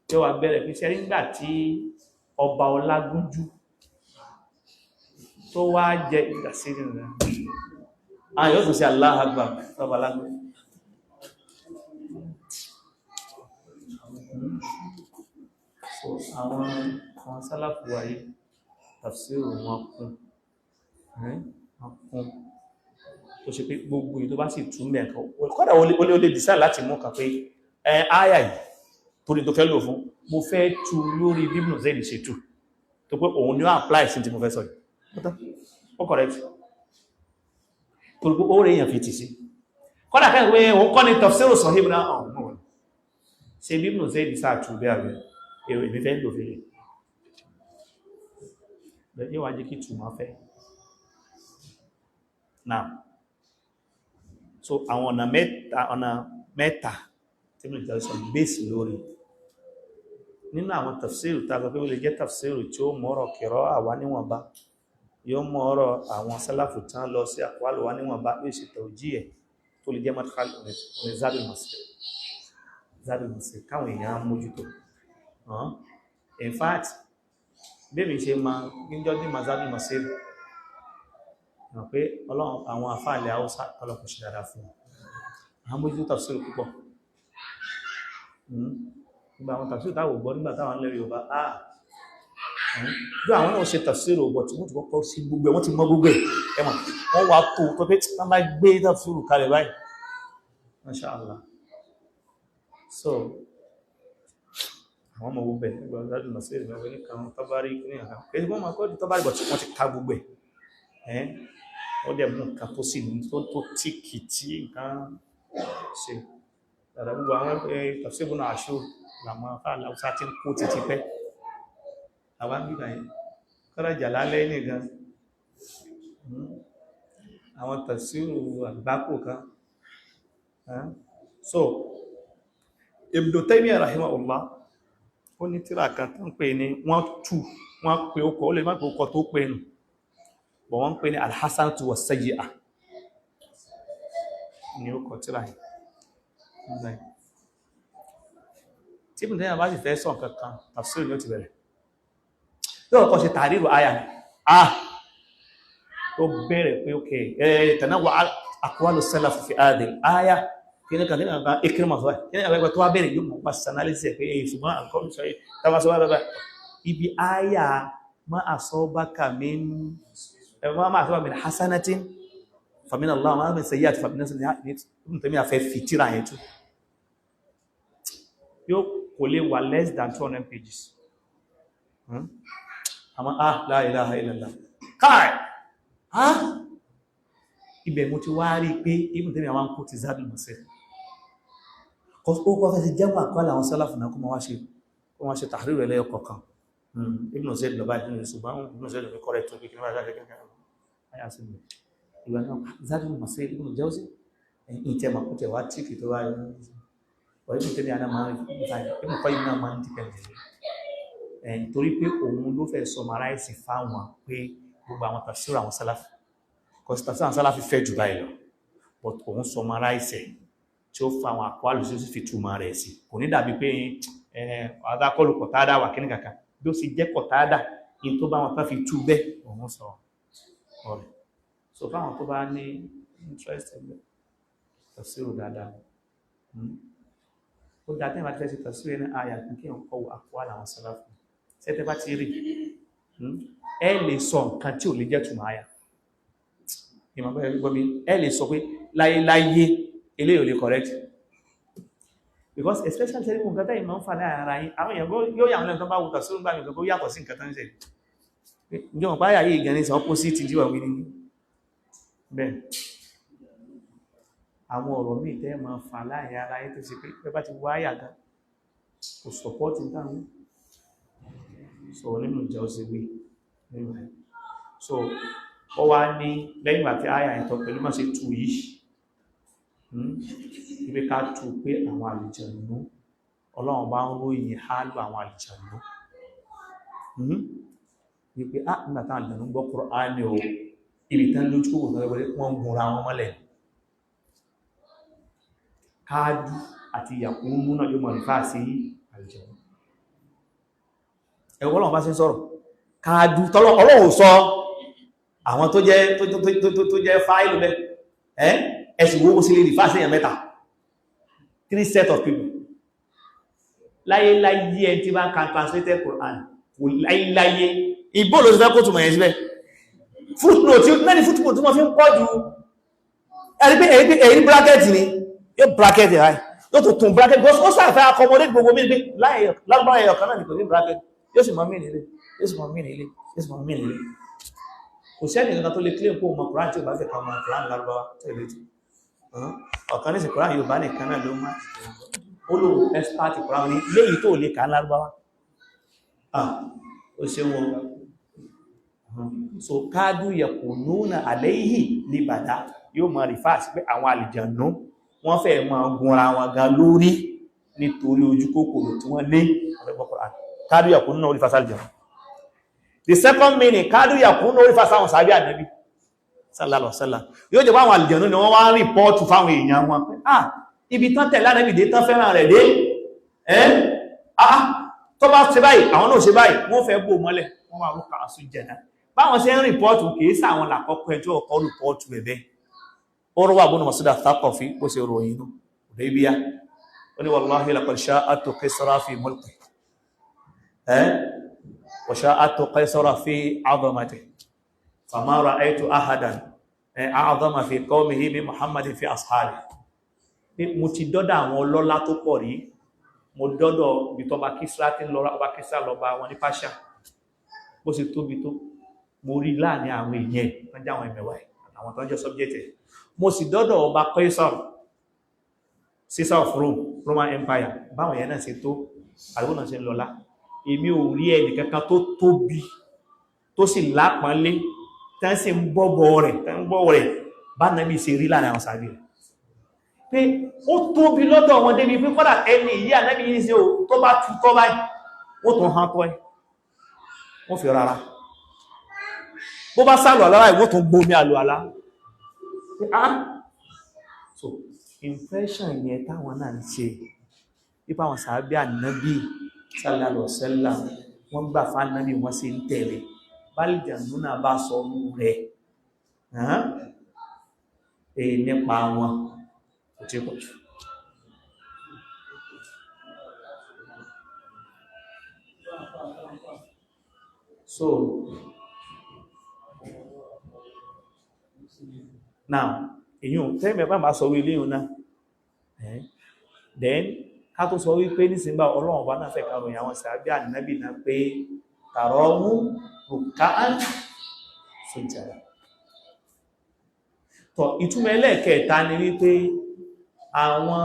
tí ó wà bẹ̀rẹ̀ pé ṣe nígbà tí ọba Ọlágúnjú tó wá jẹ ìdásílẹ̀ rẹ̀ àwọn yóò tún sí Allahu Akbar ọba Ọlágúnjú. So àwọn sálàfù wáyé tafsiru wọn kún kún tó ṣe pé gbogbo èyí tó bá sì tún mẹ́ẹ̀kan kọ́dà ó lè decide láti mú kan pé ẹ áyà yìí torí tó fẹ́ lò fún, mo fẹ́ tú lórí bí Ibn Zayd ṣe tú, tó pé òun ni ó apply sí tí mo fẹ́ sọ yìí. Ó correct torí pé ó rẹ̀ èèyàn fi tì sí. Kọ́dà kẹ́ pé òun kọ́ ni tafsiru sahih náà ọ̀hún ṣe bí Ibn Zayd sáà tú bẹ́ẹ̀ rẹ̀ èrò èmi fẹ́ lò fẹ́lẹ̀ yóò wá jẹ́ kí túnmọ̀ fẹ́ náà. So àwọn ọ̀nà mẹ́ta tí mo jẹ́ sọ bẹ́ẹ̀sì lórí nínú àwọn tafsiru tá a sọ pé ó lè jẹ́ tafsiru tí ó mọ́rọ̀ kìrọ́ àwa níwọ̀nba, yóò mọ́rọ̀ àwọn sálàfù tán lọ sí àkọwàlù wa níwọ̀nba, yóò ṣe tawjih ẹ̀ tó lè jẹ́ madkhal ní Zadul Masir. Zadul Masir káwọn èèyàn mójútó. In fact, bẹ́ẹ̀mi ṣe ma níjọ́ ní Zadul Masir mọ̀ pé Ọlọ́run àwọn àfáàlẹ̀ Haúsá ọlọ́pọ̀ ṣe dáadáa fún wọn. Àwọn mójútó tafsir púpọ̀. Nígbà àwọn tafsir táwò gbọ́ nígbà táwọn lẹ́rìí Yorùbá, bí àwọn náà ṣe tafsir ọ̀bọ̀ tí wọ́n ti kọ́kọ́ sí gbogbo ẹ̀, wọ́n ti mọ gbogbo ẹ̀, ẹ̀mọ̀ wọ́n wá tó tó pé wọ́n bá gbé tafsir kalẹ̀ báyìí. Masha Allah. So àwọn ọmọ gbogbo ẹ̀ nígbà Zadul Masir ìgbàgbé ní kan tọ́bárí ní àkà èyí wọ́n máa kọ́ di tọ́bárí bọ̀ tí wọ́n ti ka gbogbo ẹ̀, ó dẹ̀ mú nǹkan tó sì ní tó tíkì tí nǹkan ṣe dàdà gbogbo àwọn Tafsir Ibn Ashur làwọn afáàlà Haúsá tí ń kó títí pẹ́ àwọn bíbà yìí kọ́rọ̀ Jalalaini nìkan àwọn tafsiru àgbákò kan. So Ibn Taymiyyah rahimahullah ó ní tírà kan tó ń pè ní wọ́n tú wọ́n pè ó kọ́, ó lè má pè ó kọ́ tó pè nù, bọ̀ wọ́n ń pè ní alhassanatu wa sayyi'ah ní ó kọ tírà yìí. Tí Ibn Taymiyyah bá sì fẹ́ sọ nǹkan kan, tafsir ni ó ti bẹ̀rẹ̀. Yóò kọ́ ṣe tàríru àyà ni tó bẹ̀rẹ̀ pé ok tanawwa aqwalu salaf fi hadhihi al-aya kíní kan kíní kan Ikrima sọ kíní kan tó wá bẹ̀rẹ̀ yóò mọ̀ pa sanálísì ẹ̀ pé èyí ṣùgbọ́n àkọ́ sọ yìí tábà sọ bá ibi àyà Ma asabaka min ma asabaka min hasanatin famin Allah, ma min sayyi'atin famin nafsik. Ibn Taymiyyah fẹ́ fi tíra yẹn tú, yóò kò lè wà less than 200 pages. Àmọ́ la ilaha illallah, káì ibẹ̀ mo ti wá rí pé Ibn Taymiyyah àwọn kó ti Zadul Masir, ó kọ́ fẹ́ sí jẹ́mọ̀ àkọọ́lẹ̀ àwọn sálàfù náà, kó máa ṣe tàhírù rẹ̀ lẹ́yọ kọ̀ọ̀kan. Ibn Zayd lọ báyìí, ṣùgbọ́n Ibn Zayd lọ kọ́rẹ̀ tó kékeré báyìí ayá sí mi ìgbà náà Zadul Masir Ibn Jawzi ìtẹ̀ mà kó tẹ̀ wá tíkì tó báyìí. Wọ́n Ibn Taymiyyah náà máa ń Ibn Qayyim náà máa ń dìpẹ̀ torí pé òun ló fẹ́ sọmaráìsì fáwọn pé gbogbo àwọn tafsir àwọn sálàfù, kọ́sí tafsir àwọn sálàfù fẹ́ jù báyìí lọ, but òun sọmaráìsì tí ó fa àwọn àkọọ́lù tí ó sì fi túmọ̀ rẹ̀ sí, kò ní dàbí pé adákọlù kọ̀tádà wà kíní kàkà bí ó sì jẹ́ kọ̀tádà in tó bá wọn tán fi tú bẹ́ òun sọ ọ̀rẹ́. So fáwọn tó bá ní interest ẹgbẹ́ tafsiru dáadáa, ó dá tẹ́yìn bá ti fẹ́ sí tafsiru ní àyà kí n kọ́ àkọọ́lù àwọn sálàfù sẹ́tẹ́ bá ti rí, ẹ lè sọ nǹkan tí ò lè jẹ́ túmọ̀ àyà ìmọ̀ bẹ́ẹ̀ gbọ́ mi, ẹ lè sọ pé láyéláyé eléyìí ò lè correct, because especially tẹ́lẹ̀ nǹkan tẹ́yìn máa ń fà láàrin ara yín, àwọn èèyàn yóò yà wọ́n lẹ́nu tó bá wùtà sórí gbàmì tó yàtọ̀ sí nǹkan tó ń ṣe. Ǹjẹ́ wọn páyà yìí gan ní sọ opposite tí wọ́n wí ní bẹ́ẹ̀. Àwọn ọ̀rọ̀ míì tẹ́ máa fà láàrin ara yín tó ṣe pé pé bá ti wáyà gan kò support táwọn sọ nínú ìjà ó ṣe wí. So ó wá ní lẹ́yìn ìgbà tí àyà ìtọ̀ pẹ̀lú má ṣe tú yìí, ibi ká tú pé àwọn àlùjànnú, Ọlọ́run bá ń ròyìn hálù àwọn àlùjànnú wípé á nígbà táwọn àlùjànnú gbọ́ Kùránì o, ibi tán lójú kòkòrò tó wọlé wọ́n ń gunra wọn mọ́lẹ̀, káájú àti ìyàkúnmú náà yóò mọ̀ rífà sí àlùjànnú. Ẹ̀wọ́n Ọlọ́run bá ṣe ń sọ̀rọ̀ káájú tọ́lọ́ Ọlọ́run sọ àwọn tó jẹ́ tó jẹ́ fáìlù bẹ́ ẹ̀sùn wo sí lè rífà sí èèyàn mẹ́ta, three set of people. Láyéláyé ẹni tí bá ń kan translated Quran kò láyéláyé ìbò ló ti fẹ́ kó túnmọ̀ yẹn síbẹ̀. Footnote mẹ́ni footnote tí wọ́n fi ń pọ̀ ju ẹ̀rí pé èyí bracket ni yóò bracket ẹ̀ ráì yóò tó tún bracket, because ó sàfẹ́ accommodate gbogbo mí pé lágbára ẹ̀yọ̀ kan náà ní kò ní bracket, yóò sì mọ́ mí nílé, yóò sì mọ́ mí nílé, yóò sì mọ́ mí nílé. Kò sí ẹnìkan tó lè claim kó mọ Quran tí ò bá fẹ́ kan mọ Quran lárúbáwá tó lè tù ọ̀kan ní sí Quran Yorùbá nìkan náà ló má ó lóun expert Quran ní léyìí tó lè kà á lárúbáwá. Ó ṣe wọn. So káàdù yẹ̀kùnúnà àléhì ní bàdá yóò máa rí fáàsì pé àwọn àlìjànú wọ́n fẹ́ máa gunra wọn gan lórí nítorí ojú kòkòrò tí wọ́n ní. Káàdù yẹ̀kùnúnà orí fásá àlìjànú. The second meaning, káàdù yẹ̀kùnúnà orí fásá àwọn sàábí ànábì sallallahu alaihi wasallam, yóò jẹ́ pé àwọn àlìjànú ni wọ́n wá ń rìpọ́ọ̀tù fáwọn èèyàn wọn pé ah, ibi tán tẹ̀lé ànábì dé, tán fẹ́ràn rẹ̀ dé, ẹ́ ah, tó bá ṣe báyìí àwọn náà ṣe báyìí, wọ́n fẹ́ bò mọ́lẹ̀, wọ́n wà rúkà àṣù jẹ̀dá. Báwọn ṣe ń rìpọ́ọ̀tù kìí sáwọn làkọ́kọ́ ẹjọ́ ọkọ̀ rìpọ́ọ̀tù ẹ̀bẹ́. Ó rọ́wà bọ́nà Mas'ud Thaqafi bó ṣe ròyìn inú Hudaybiyah, ó ní wallahi laqad sha'atu Kisra fi mulki wa sha'atu Qaisara fi 'azamatihi fama ra'aytu ahadan a'zama fi qawmihi min Muhammadin fi ashabihi. Pé mo ti dọ́dọ̀ àwọn ọlọ́lá tó pọ̀ rí, mo dọ́dọ̀ ibi tọba Kisra tí ń lọ, ọba Kisra lọ bá wọn ní Persia, bó ṣe tóbi tó, mo rí láàrin àwọn èèyàn tó ń jẹ́ àwọn ẹ̀mẹ̀wà ẹ̀ àtàwọn tó ń jẹ́ subject ẹ̀. Mo sì dọ́dọ̀ ọba Caesar, Caesar of Rome, Roman Empire, báwọn èèyàn náà ṣe tó àdúgbò náà ṣe ń lọ́lá, èmi ò rí ẹnì kankan tó tóbi tó sì lápọ́nlé tán sì ń bọ́bọ̀ rẹ̀ tán ń bọ́wọ̀ rẹ̀ bá nàbí ṣe rí láàrin àwọn sàbí rẹ̀, pé ó tóbi lọ́dọ̀ wọn débi pé kọ́dà ẹni yìí ànábì yìí ṣe o tó bá tu tọ́ báyìí ó tún hàn tọ́ ẹ, wọ́n fi rárá bó bá sálù àlá báyìí wọ́n tún gbómi àlù àlá. So impression yẹn táwọn náà ń ṣe nípa àwọn sàábí ànábì sallallahu alaihi wasallam, wọ́n gbà fún ànábì, wọ́n sì ń tẹ̀lé bálìjànú náà bá sọ ọmú rẹ̀ nípa wọn kò tí pọ̀ jù. So now èyàn tẹ́mẹ̀ bá máa sọ wí léyìn náà, then ká tó sọ wípé nísìngbà Ọlọ́run bá náà fẹ́ karòyìn àwọn sàábí ànábì náà pé tààrọ mú ruka'an sujada. Tọ̀ ìtumọ̀ ẹlẹ́ẹ̀kẹta ni wípé àwọn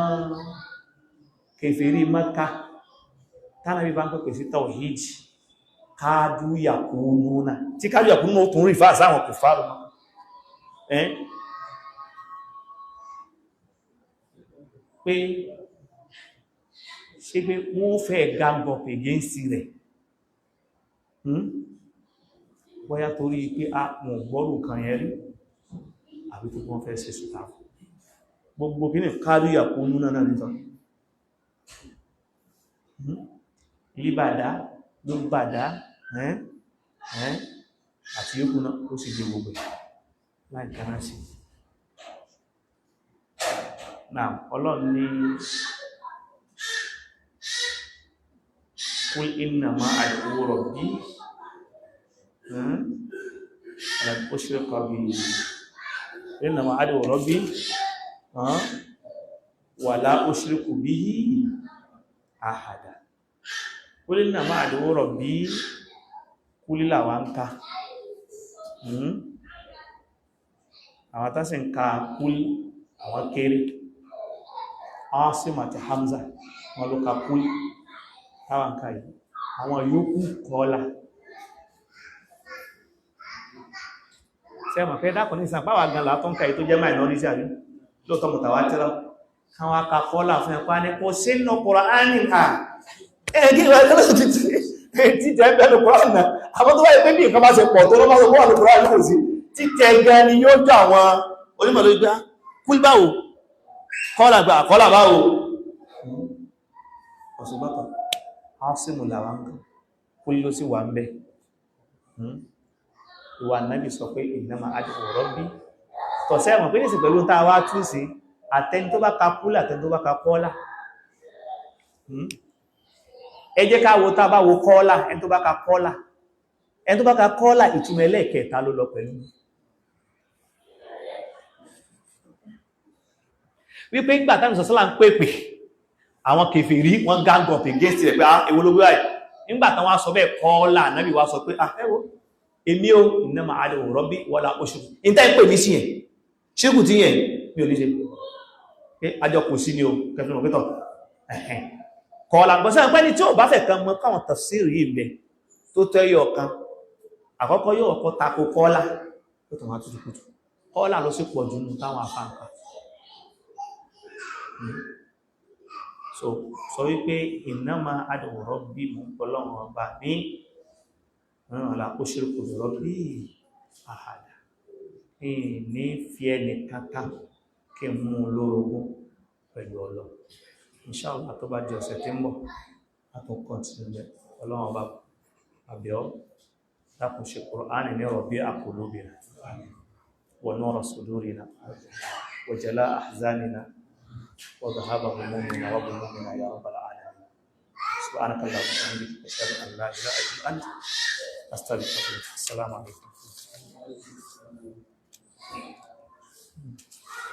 kèfèrí Mákà tánàbí bá ń pẹ̀pẹ̀ sí tawhid káàdù yàkúnúnà tí káàdù yàkúnúnà ó tún rí fáà sáwọn kò fárú mọ́ pé ṣe pé wọ́n fẹ́ gang up against rẹ̀, bóyá torí pé a mọ̀ gbọ́rù kan yẹn rí àbí tó wọ́n fẹ́ ṣe sùtà gbogbo kí ní káàdù yàkúnúnà náà nìkan líbàdá ló bàdá àti yóò náà ó sì di gbogbo láì kaná sí. Náà Ọlọ́run ní kul innama ad'u rabbi wa la ushrika bihi, innama ad'u rabbi wa la ushriku bihi ahada. Kul innama ad'u rabbi kúlílà wá ń ká àwọn tásí ń ka kúlí àwọn kéré. Asim àti Hamza wọn ló ka kúlí táwọn ká yìí, àwọn yòókù kọ́lá. Sẹ́mọ̀ fẹ́ dákùn ní ìsàn pàwà gan látọ́ ń ka yìí tó jẹ́ minority àrí lóòtọ́ mutawatir àwọn aka kọ́lá fún ẹ̀pá ní kò sínú Kùránì à ẹ̀ẹ́gí ìwà títẹ̀ bẹ́ẹ̀ Kùránì náà. Àwọn tó wáyé pé bí nǹkan bá ṣe pọ̀ tó lọ́mọ́ wà ní Kùránì kò sí títẹ̀ gan ni yóò jọ àwọn onímọ̀ lórí gbá kúl báwo kọ́lá gbà kọ́lá báwo ọ̀sùgbọ́tọ̀ ásìmù làwọn kan kúl ló sì wà ń bẹ́. Ìwà náàbì sọ pé innama ad'u rabbi tọ̀sẹ́ mọ̀ pé ní sí pẹ̀lú tá a wá tú sí àtẹni tó bá ka kúl àtẹni tó bá ka kọ́lá. Ẹ jẹ́ ká wo tá bá wo kọ́lá, ẹni tó bá ka kọ́lá, ẹni tó bá ka kọ́lá ìtumọ̀ ẹlẹ́ẹ̀kẹta ló lọ pẹ̀lú wípé ń gbà tàbí sọ̀sọ́lá ń pèpè àwọn kèfèrí wọ́n gang up against rẹ̀ pé ah èwo ló gbé báyìí. Nígbà tán wá sọ bẹ́ẹ̀ kọ́lá náàbì wá sọ pé ah ẹ wo èmi o innama ad'u rabbi wala ushriku in tẹ́ ń pè mí sí yẹn ṣíkù tí yẹn mi ò ní ṣe pé àjọ kò sí ni o kẹfì mọ̀ pẹ́tọ̀ kọ́lá gbọ́sẹ̀ pẹ́ ní tí ò bá fẹ́ kan mọ́ káwọn tafsiri yìí bẹ tó tẹ́yọ kan àkọ́kọ́ yóò kọ́ tako kọ́lá tó tàn wá tútù kùtù kọ́lá ló sì pọ̀ jù nù táwọn afáǹkà. So sọ wípé innama ad'u rabbi mú ọlọ́run ọba ní ọ̀la ushriku bi rabbi ahada ní fi ẹni kankan kí n mú lórogún pẹ̀lú Ọlọ́run. Inshallah tó bá di ọ̀sẹ̀ tí ń bọ̀ látún kọ́ntínú. Ọlọ́run ọba àbíọ́ dákun ṣe Kùránì ní rabi'a qulubina wa nura sudurina wa jala'a ahzanina wa dhahaba humumina wa ghumumina ya rabbal alamin. Subhanaka allahumma wa bihamdika ashhadu an la ilaha illa anta astaghfiruka wa atubu ilayk. Assalamu alaikum.